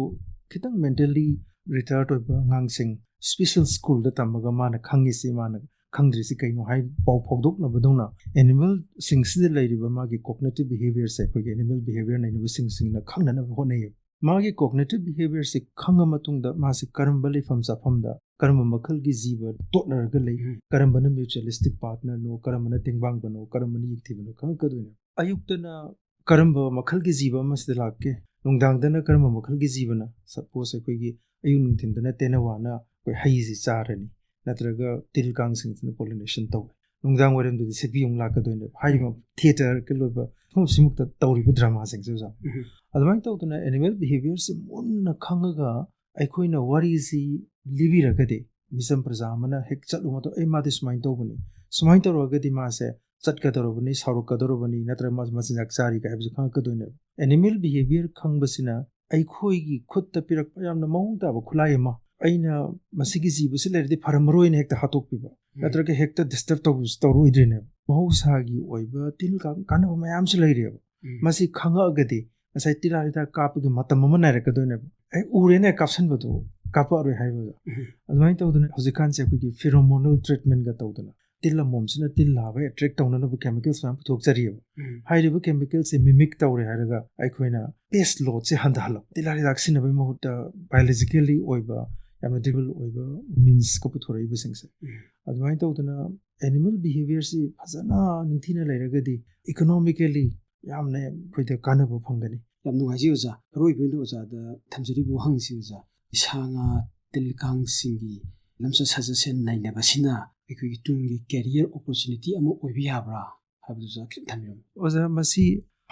ꯈꯤꯇꯪ mentally retard ꯑꯣꯏꯕ ꯑꯉꯥꯡꯁꯤꯡ special school ꯗ ꯇꯝꯃꯒ ꯃꯥꯅ ꯈꯪꯉꯤꯁꯤ, ꯃꯥꯅ ꯈꯪꯗ꯭ꯔꯤꯁꯤ ꯀꯩꯅꯣ ꯍꯥꯏ ꯄꯥꯎ ꯐꯥꯎꯗꯣꯛꯅꯕꯗꯧꯅ, ꯑꯦꯅꯤꯃꯦꯜꯁꯤꯡꯁꯤꯗ ꯂꯩꯔꯤꯕ ꯃꯥꯒꯤ ꯀꯣꯒꯅꯤꯇꯤꯚ ꯕꯤꯍꯦꯕꯤꯌꯔꯁꯦ ꯑꯩꯈꯣꯏꯒꯤ ꯑꯦꯅꯤꯃꯦꯜ ꯕꯤꯍꯦꯕꯤꯌꯔ ꯅꯩꯅꯕꯁꯤꯡꯁꯤꯅ ꯈꯪꯅꯅꯕ ꯍꯣꯠꯅꯩꯌꯦꯕ꯫ ꯃꯥꯒꯤ ꯀꯣꯒꯅꯤꯇꯤꯚ ꯕꯤꯍꯦꯕꯤꯌꯔꯁꯦ ꯈꯪꯉ ꯃꯇꯨꯡꯗ ꯃꯥꯁꯤ ꯀꯔꯝꯕ ꯂꯩꯐꯝ ꯆꯥꯐꯝꯗ ꯀꯔꯝꯕ ꯃꯈꯜꯒꯤ ꯖꯤꯕ ꯇꯣꯠꯅꯔꯒ ꯂꯩ, ꯎꯝ꯫ ꯀꯔꯝꯕꯅ ꯃ꯭ꯌꯨꯆꯨꯋꯦꯂꯤꯁꯇꯤꯛ ꯄꯥꯔꯠꯅꯔꯅꯣ, ꯀꯔꯝꯕꯅ ꯇꯦꯡꯕꯥꯡꯕꯅꯣ, ꯀꯔꯝꯕꯅ ꯌꯦꯛꯊꯤꯕꯅꯣ ꯈꯪꯉꯛꯀꯗꯣꯏꯅꯦ꯫ ꯑꯌꯨꯛꯇꯅ ꯀꯔꯝꯕ ꯃꯈꯜꯒꯤ ꯖꯤꯕ ꯑꯃꯁꯤꯗ ꯂꯥꯛꯀꯦ, ꯅꯨꯡꯗꯥꯡꯗꯅ ꯀꯔꯝꯕ ꯃꯈꯜꯒꯤ ꯖꯤꯕꯅ, ꯁꯄꯣꯁ ꯑꯩꯈꯣꯏꯒꯤ ꯑꯌꯨꯛ ꯅꯨꯡꯊꯤꯟꯗꯅ ꯇꯦꯅꯋꯥꯅ ꯑꯩꯈꯣꯏ ꯍꯩꯁꯤ ꯆꯥꯔꯅꯤ, ꯅꯠꯇ꯭ꯔꯒ ꯇꯤꯜ ꯀꯥꯡꯁꯤꯡꯁꯤꯅ ꯄꯣꯂꯤꯅꯦꯁꯟ ꯇꯧꯋꯦ, ꯅꯨꯡꯗꯥꯡ ꯋꯥꯏꯔꯝꯗꯗꯤ ꯁꯤꯠꯄꯤ ꯑꯃꯨꯛ ꯂꯥꯛꯀꯗꯣꯏꯅꯦꯕ꯫ ꯍꯥꯏꯔꯤꯕ ꯊꯤꯌꯦꯇꯔꯒ ꯂꯣꯏꯕ ꯃꯐꯝꯁꯤꯃꯛꯇ ꯇꯧꯔꯤꯕ ꯗ꯭ꯔꯃꯥꯁꯤꯡꯁꯦ ꯑꯣꯖꯥ꯫ ꯎꯝ꯫ ꯑꯗꯨꯃꯥꯏꯅ ꯇꯧꯗꯅ ꯑꯦꯅꯤꯃꯦꯜ ꯕꯤꯍꯦꯕꯤꯌꯔꯁꯤ ꯃꯨꯟꯅ ꯈꯪꯉꯒ ꯑꯩꯈꯣꯏꯅ ꯋꯥꯔꯤꯁꯤ ꯂꯤꯕꯤꯔꯒꯗꯤ, ꯃꯤꯆꯝ ꯄ꯭ꯔꯖꯥ ꯑꯃꯅ ꯍꯦꯛ ꯆꯠꯂꯨ ꯃꯇꯝꯗ, "ꯑꯦ, ꯃꯥꯗꯤ ꯁꯨꯃꯥꯏꯅ ꯇꯧꯕꯅꯤ, ꯁꯨꯃꯥꯏꯅ ꯇꯧꯔꯒꯗꯤ ꯃꯥꯁꯦ ꯆꯠꯀꯗꯧꯔꯕꯅꯤ, ꯁꯥꯎꯔꯛꯀꯗꯧꯔꯕꯅꯤ, ꯅꯠꯇ꯭ꯔꯒ ꯃꯥ ꯃꯆꯤꯟꯖꯥꯛ ꯆꯥꯔꯤꯒ" ꯍꯥꯏꯕꯁꯤ ꯈꯪꯉꯛꯀꯗꯣꯏꯅꯦꯕ꯫ ꯑꯦꯅꯤꯃꯦꯜ ꯕꯤꯍꯦꯕꯤꯌꯔ ꯈꯪꯕꯁꯤꯅ ꯑꯩꯈꯣꯏꯒꯤ ꯈꯨꯠꯇ ꯄꯤꯔꯛꯄ ꯌꯥꯝꯅ ꯃꯑꯣꯡ ꯇꯥꯕ ꯈꯨꯠꯂꯥꯏ ꯑꯃ, ꯑꯩꯅ ꯃꯁꯤꯒꯤ ꯖꯤꯕꯁꯤ ꯂꯩꯔꯗꯤ ꯐꯔꯝꯃꯔꯣꯏꯅ ꯍꯦꯛꯇ ꯍꯥꯠꯇꯣꯛꯄꯤꯕ, ꯎꯝ꯫ ꯅꯠꯇ꯭ꯔꯒ ꯍꯦꯛꯇ ꯗꯤꯁꯇꯔꯕ ꯇꯧꯕꯁꯨ ꯇꯧꯔꯣꯏꯗ꯭ꯔꯤꯅꯦꯕ꯫ ꯃꯍꯧꯁꯥꯒꯤ ꯑꯣꯏꯕ ꯇꯤꯜ ꯀꯥꯡ ꯀꯥꯟꯅꯕ ꯃꯌꯥꯝꯁꯨ ꯂꯩꯔꯤꯑꯕ꯫ ꯎꯝ꯫ ꯃꯁꯤ ꯈꯪꯉꯛꯑꯒꯗꯤ ꯉꯁꯥꯏ ꯇꯤꯜꯍꯥꯠ ꯍꯤꯗꯥꯛ ꯀꯥꯞꯄꯒꯤ ꯃꯇꯝ ꯑꯃ ꯅꯥꯏꯔꯛꯀꯗꯣꯏꯅꯦꯕ꯫ "ꯑꯩ ꯎꯔꯦꯅꯦ, ꯀꯥꯞꯁꯟꯕꯗꯣ, ꯀꯥꯞꯄꯛꯑꯔꯣꯏ" ꯍꯥꯏꯕꯗꯣ꯫ ꯎꯝ꯫ ꯑꯗꯨꯃꯥꯏꯅ ꯇꯧꯗꯅ ꯍꯧꯖꯤꯛꯀꯥꯟꯁꯦ ꯑꯩꯈꯣꯏꯒꯤ ꯐꯤꯔꯣꯃꯣꯅꯦꯜ ꯇ꯭ꯔꯤꯠꯃꯦꯟꯒ ꯇꯧꯗꯅ ꯇꯤꯜ ꯑꯃꯣꯝꯁꯤꯅ ꯇꯤꯜ ꯂꯥꯕ ꯑꯦꯇ꯭ꯔꯦꯛ ꯇꯧꯅꯅꯕ ꯀꯦꯃꯤꯀꯦꯜꯁ ꯃꯌꯥꯝ ꯄꯨꯊꯣꯛꯆꯔꯤꯑꯕ꯫ ꯎꯝ꯫ ꯍꯥꯏꯔꯤꯕ ꯀꯦꯃꯤꯀꯦꯜꯁꯦ ꯃꯤꯃꯤꯛ ꯇꯧꯔꯦ ꯍꯥꯏꯔꯒ ꯑꯩꯈꯣꯏꯅ ꯄꯦꯁ ꯂꯣꯗꯁꯦ ꯍꯟꯊꯍꯜꯂꯛꯄ, ꯇꯤꯜꯍꯥꯠ ꯍꯤꯗꯥꯛ ꯁꯤꯖꯤꯟꯅꯕꯒꯤ ꯃꯍꯨꯠꯇ ꯕꯥꯏꯑꯣꯂꯣꯖꯤꯀꯦꯜꯂꯤ ꯑꯣꯏꯕ ꯌꯥꯝꯅ ꯗ꯭ꯌꯨꯔꯦꯕꯜ ꯑꯣꯏꯕ ꯃꯤꯟꯁꯀ ꯄꯨꯊꯣꯔꯛꯏꯕꯁꯤꯡꯁꯦ꯫ ꯎꯝ꯫ ꯑꯗꯨꯃꯥꯏꯅ ꯇꯧꯗꯅ ꯑꯦꯅꯤꯃꯦꯜ ꯕꯤꯍꯦꯕꯤꯌꯔꯁꯤ ꯐꯖꯅ ꯅꯤꯡꯊꯤꯅ ꯂꯩꯔꯒꯗꯤ ꯏꯀꯣꯅꯣꯃꯤꯀꯦꯜꯂꯤ ꯌꯥꯝꯅ ꯑꯩꯈꯣꯏꯗ ꯀꯥꯟꯅꯕ ꯐꯪꯒꯅꯤ꯫ ꯌꯥꯝ ꯅꯨꯡꯉꯥꯏꯖꯩ ꯑꯣꯖꯥ꯫ ꯑꯔꯣꯏꯕ ꯑꯣꯏꯅ ꯑꯣꯖꯥꯗ ꯊꯝꯖꯔꯤꯕ ꯋꯥꯍꯪꯁꯤ ꯑꯣꯖꯥ, ꯁꯥ ꯉꯥ ꯇꯤꯜ ꯀꯥꯡꯁꯤꯡꯒꯤ ꯂꯝꯆꯠ ꯁꯥꯖꯠꯁꯦ ꯅꯩꯅꯕꯁꯤꯅ ꯑꯩꯈꯣꯏꯒꯤ ꯇꯨꯡꯒꯤ ꯀꯦꯔꯤꯌꯔ ꯑꯣꯄꯣꯔꯆꯨꯅꯤꯇꯤ ꯑꯃ ꯑꯣꯏꯕ ꯌꯥꯕ꯭ꯔꯥ ꯍꯥꯏꯕꯗꯨꯁꯨ ꯈꯤꯇꯪ ꯊꯝꯕꯤꯔꯝꯃꯨ꯫ ꯑꯣꯖꯥ, ꯃꯁꯤ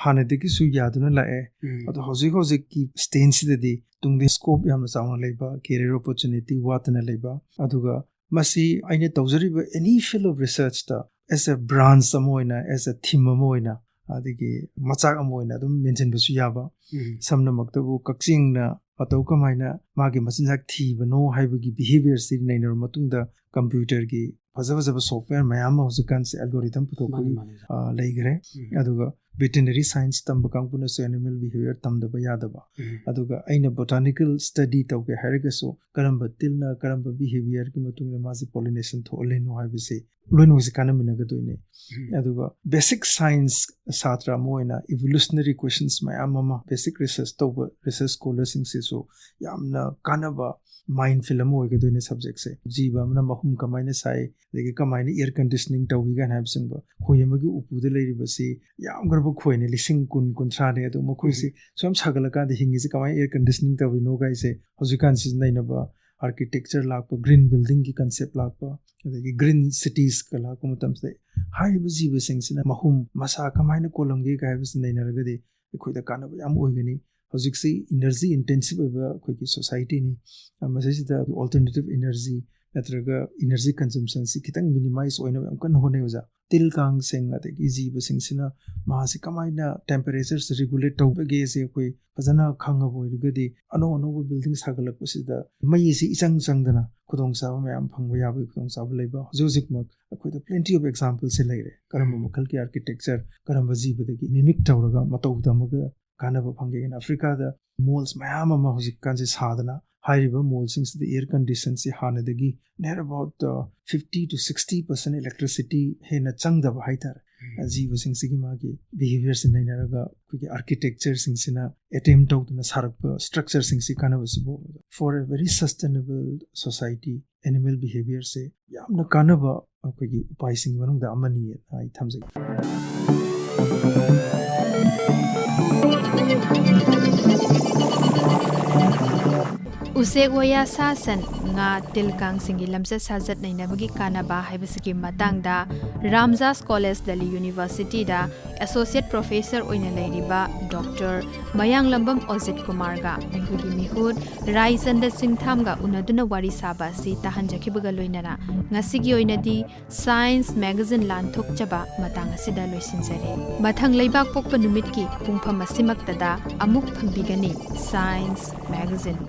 ꯍꯥꯟꯅꯗꯒꯤꯁꯨ ꯌꯥꯗꯨꯅ ꯂꯥꯛꯑꯦ꯫ ꯎꯝ꯫ ꯑꯗꯣ ꯍꯧꯖꯤꯛ ꯍꯧꯖꯤꯛꯀꯤ ꯁ꯭ꯇꯦꯟꯁꯤꯗꯗꯤ ꯇꯨꯡꯗ ꯁ꯭ꯀꯣꯞ ꯌꯥꯝꯅ ꯆꯥꯎꯅ ꯂꯩꯕ, ꯀꯦꯔꯤꯌꯔ ꯑꯣꯄꯣꯔꯆꯨꯅꯤꯇꯤ ꯋꯥꯠꯇꯅ ꯂꯩꯕ, ꯑꯗꯨꯒ ꯃꯁꯤ ꯑꯩꯅ ꯇꯧꯖꯔꯤꯕ any field of researchꯇ as a branch ꯑꯃ ꯑꯣꯏꯅ, as a theme ꯑꯃ ꯑꯣꯏꯅ, ꯑꯗꯒꯤ ꯃꯆꯥꯛ ꯑꯃ ꯑꯣꯏꯅ ꯑꯗꯨꯝ ꯃꯦꯟꯁꯤꯟꯕꯁꯨ ꯌꯥꯕ꯫ ꯎꯝ꯫ ꯁꯝꯅꯃꯛꯇꯕꯨ ꯀꯛꯆꯤꯡꯅ ꯃꯇꯧ ꯀꯃꯥꯏꯅ ꯃꯥꯒꯤ ꯃꯆꯤꯟꯖꯥꯛ ꯊꯤꯕꯅꯣ ꯍꯥꯏꯕꯒꯤ ꯕꯤꯍꯦꯕꯤꯌꯔꯁꯤ ꯅꯩꯅꯔꯕ ꯃꯇꯨꯡꯗ ꯀꯝꯄ꯭ꯌꯨꯇꯔꯒꯤ ꯐꯖ ꯐꯖꯕ ꯁꯣꯐꯋꯦꯌꯔ ꯃꯌꯥꯝ ꯑꯃ ꯍꯧꯖꯤꯛꯀꯥꯟꯁꯦ ꯑꯦꯜꯒꯣꯔꯤꯊꯝ ꯄꯨꯊꯣꯛꯄꯒꯤ, ꯃꯥꯅꯤ, ꯃꯥꯅꯤ, ꯑꯣꯖꯥ꯫ ꯑ, ꯂꯩꯈ꯭ꯔꯦ꯫ ꯎꯝ꯫ ꯑꯗꯨꯒ Veterinary science ꯇꯝꯕ ꯀꯥꯡꯕꯨꯅꯁꯨ animal behavior ꯇꯝꯗꯕ ꯌꯥꯗꯕ꯫ ꯑꯗꯨꯒ ꯑꯩꯅ botanical study ꯇꯧꯒꯦ ꯍꯥꯏꯔꯒꯁꯨ ꯀꯔꯝꯕ ꯇꯤꯜꯅ ꯀꯔꯝꯕ behaviorꯒꯤ ꯃꯇꯨꯡ ꯏꯟꯅ ꯃꯥꯁꯦ pollination ꯊꯣꯛꯍꯜꯂꯤꯅꯣ ꯍꯥꯏꯕꯁꯤ ꯂꯣꯏꯅꯃꯛꯁꯦ ꯀꯥꯟꯅꯃꯤꯟꯅꯒꯗꯣꯏꯅꯦ꯫ ꯑꯗꯨꯒ basic science ꯁꯥꯇ꯭ꯔ ꯑꯃ ꯑꯣꯏꯅ evolutionary questions ꯃꯌꯥꯝ ꯑꯃ basic research ꯇꯧꯕ research scholarꯁꯤꯡꯁꯤꯁꯨ ꯌꯥꯝꯅ ꯀꯥꯟꯅꯕ minefield ꯑꯃ ꯑꯣꯏꯒꯗꯣꯏꯅꯦ subjectꯁꯦ꯫ ꯖꯤꯕ ꯑꯃꯅ ꯃꯍꯨꯝ ꯀꯃꯥꯏꯅ ꯁꯥꯏ, ꯑꯗꯒꯤ ꯀꯃꯥꯏꯅ air conditioning ꯇꯧꯏ ꯀꯥꯏꯅ ꯍꯥꯏꯕꯁꯤꯡꯕ, ꯈꯣꯏ ꯑꯃꯒꯤ ꯎꯄꯨꯗ ꯂꯩꯔꯤꯕꯁꯤ ꯌꯥꯝꯈ꯭ꯔꯕ ꯈꯣꯏꯅꯤ, ꯂꯤꯁꯤꯡ ꯀꯨꯟ, ꯀꯨꯟꯊ꯭ꯔꯥꯅꯤ, ꯑꯗꯣ ꯃꯈꯣꯏꯁꯤ ꯁꯨꯝ ꯁꯥꯒꯠꯂꯀꯥꯟꯗ ꯍꯤꯡꯉꯤꯁꯤ ꯀꯃꯥꯏꯅ air conditioning ꯇꯧꯔꯤꯅꯣ ꯀꯥꯏꯁꯦ ꯍꯧꯖꯤꯛꯀꯥꯟꯁꯤ ꯅꯩꯅꯕ architecture ꯂꯥꯛꯄ, green buildingꯒꯤ concept ꯂꯥꯛꯄ, ꯑꯗꯒꯤ green citiesꯀ ꯂꯥꯛꯄ ꯃꯇꯝꯁꯤꯗ ꯍꯥꯏꯔꯤꯕ ꯖꯤꯕꯁꯤꯡꯁꯤꯅ ꯃꯍꯨꯝ ꯃꯁꯥ ꯀꯃꯥꯏꯅ ꯀꯣꯜꯂꯝꯒꯦ ꯀꯥꯏ ꯍꯥꯏꯕꯁꯤ ꯅꯩꯅꯔꯒꯗꯤ ꯑꯩꯈꯣꯏꯗ ꯀꯥꯟꯅꯕ ꯌꯥꯝ ꯑꯣꯏꯒꯅꯤ꯫ ꯍꯧꯖꯤꯛꯁꯤ energy intensive ꯑꯣꯏꯕ ꯑꯩꯈꯣꯏꯒꯤ societyꯅꯤ꯫ ꯃꯁꯤꯁꯤꯗ alternative energy ꯅꯠꯇ꯭ꯔꯒ energy consumptionꯁꯤ ꯈꯤꯇꯪ minimize ꯑꯣꯏꯅꯕ ꯌꯥꯝ ꯀꯟꯅ ꯍꯣꯠꯅꯩ ꯑꯣꯖꯥ꯫ ꯇꯤꯜ ꯀꯥꯡꯁꯤꯡ ꯑꯗꯒꯤ ꯖꯤꯕꯁꯤꯡꯁꯤꯅ ꯃꯥꯁꯤ ꯀꯃꯥꯏꯅ temperatureꯁꯤ regulate ꯇꯧꯕꯒꯦꯁꯦ ꯑꯩꯈꯣꯏ ꯐꯖꯅ ꯈꯪꯉꯕ ꯑꯣꯏꯔꯒꯗꯤ ꯑꯅꯧ ꯑꯅꯧꯕ building ꯁꯥꯒꯠꯂꯛꯄꯁꯤꯗ ꯃꯩꯁꯤ ꯏꯆꯪ ꯆꯪꯗꯅ ꯈꯨꯗꯣꯡꯆꯥꯕ ꯃꯌꯥꯝ ꯐꯪꯕ ꯌꯥꯕꯒꯤ ꯈꯨꯗꯣꯡꯆꯥꯕ ꯂꯩꯕ ꯍꯧꯖꯤꯛ ꯍꯧꯖꯤꯛꯃꯛ ꯑꯩꯈꯣꯏꯗ plenty of exampleꯁꯦ ꯂꯩꯔꯦ꯫ ꯀꯔꯝꯕ ꯃꯈꯜꯒꯤ architecture, ꯀꯔꯝꯕ ꯖꯤꯕꯗꯒꯤ mimic ꯇꯧꯔꯒ ꯃꯇꯧ ꯇꯝꯃꯒ ꯀꯥꯟꯅꯕ ꯐꯪꯒꯦ ꯍꯥꯏꯅ ꯑꯐ꯭ꯔꯤꯀꯥꯗ malls ꯃꯌꯥꯝ ꯑꯃ ꯍꯧꯖꯤꯛꯀꯥꯟꯁꯦ ꯁꯥꯗꯅ ꯍꯥꯏꯔꯤꯕ mallꯁꯤꯡꯁꯤꯗ air conditionꯁꯤ ꯍꯥꯟꯅꯗꯒꯤ near about fifty to sixty percent electricity ꯍꯦꯟꯅ ꯆꯪꯗꯕ ꯍꯥꯏꯇꯥꯔꯦ꯫ ꯖꯤꯕꯁꯤꯡꯁꯤꯒꯤ ꯃꯥꯒꯤ behaviorꯁꯤ ꯅꯩꯅꯔꯒ ꯑꯩꯈꯣꯏꯒꯤ architectureꯁꯤꯡꯁꯤꯅ attempt ꯇꯧꯗꯨꯅ ꯁꯥꯔꯛꯄ structureꯁꯤꯡꯁꯤ ꯀꯥꯟꯅꯕꯁꯤꯕꯨ for a very sustainable society animal behaviorꯁꯦ ꯌꯥꯝꯅ ꯀꯥꯟꯅꯕ ꯑꯩꯈꯣꯏꯒꯤ ꯎꯄꯥꯏꯁꯤꯡꯒꯤ ꯃꯅꯨꯡꯗ ꯑꯃꯅꯤ ꯑꯩ ꯊꯝꯖꯒꯦ꯫ ꯎꯆꯦꯛ ꯋꯥꯌꯥ, ꯁꯥ ꯁꯟ, ꯉꯥ, ꯇꯤꯜ ꯀꯥꯡꯁꯤꯡꯒꯤ ꯂꯝꯆꯠ ꯁꯥꯖꯠ ꯅꯩꯅꯕꯒꯤ ꯀꯥꯟꯅꯕ ꯍꯥꯏꯕꯁꯤꯒꯤ ꯃꯇꯥꯡꯗ ꯔꯥꯝꯖꯥꯁ ꯀꯣꯂꯦꯖ ꯗꯦꯜꯂꯤ ꯌꯨꯅꯤꯚꯔꯁꯤꯇꯤꯗ associate professor ꯑꯣꯏꯅ ꯂꯩꯔꯤꯕ ꯗꯣꯛꯇꯔ ꯃꯌꯥꯡꯂꯝꯕꯝ ꯑꯣꯖꯤꯠ ꯀꯨꯃꯥꯔꯒ ꯃꯈꯣꯏꯒꯤ ꯃꯤꯍꯨꯠ ꯔꯥꯏꯆꯟꯗ ꯆꯤꯡꯊꯥꯝꯒ ꯎꯅꯗꯨꯅ ꯋꯥꯔꯤ ꯁꯥꯕ ꯑꯁꯤ ꯇꯥꯍꯟꯖꯈꯤꯕꯒ ꯂꯣꯏꯅꯅ ꯉꯁꯤꯒꯤ ꯑꯣꯏꯅꯗꯤ Science Magazine ꯂꯥꯟꯊꯣꯛꯆꯕ ꯃꯇꯥꯡ ꯑꯁꯤꯗ ꯂꯣꯏꯁꯤꯟꯖꯔꯦ꯫ ꯃꯊꯪ ꯂꯩꯕꯥꯛ ꯄꯣꯛꯄ ꯅꯨꯃꯤꯠꯀꯤ ꯄꯨꯡꯐꯝ ꯑꯁꯤꯃꯛꯇꯗ ꯑꯃꯨꯛ ꯐꯪꯕꯤꯒꯅꯤ Science Magazine꯫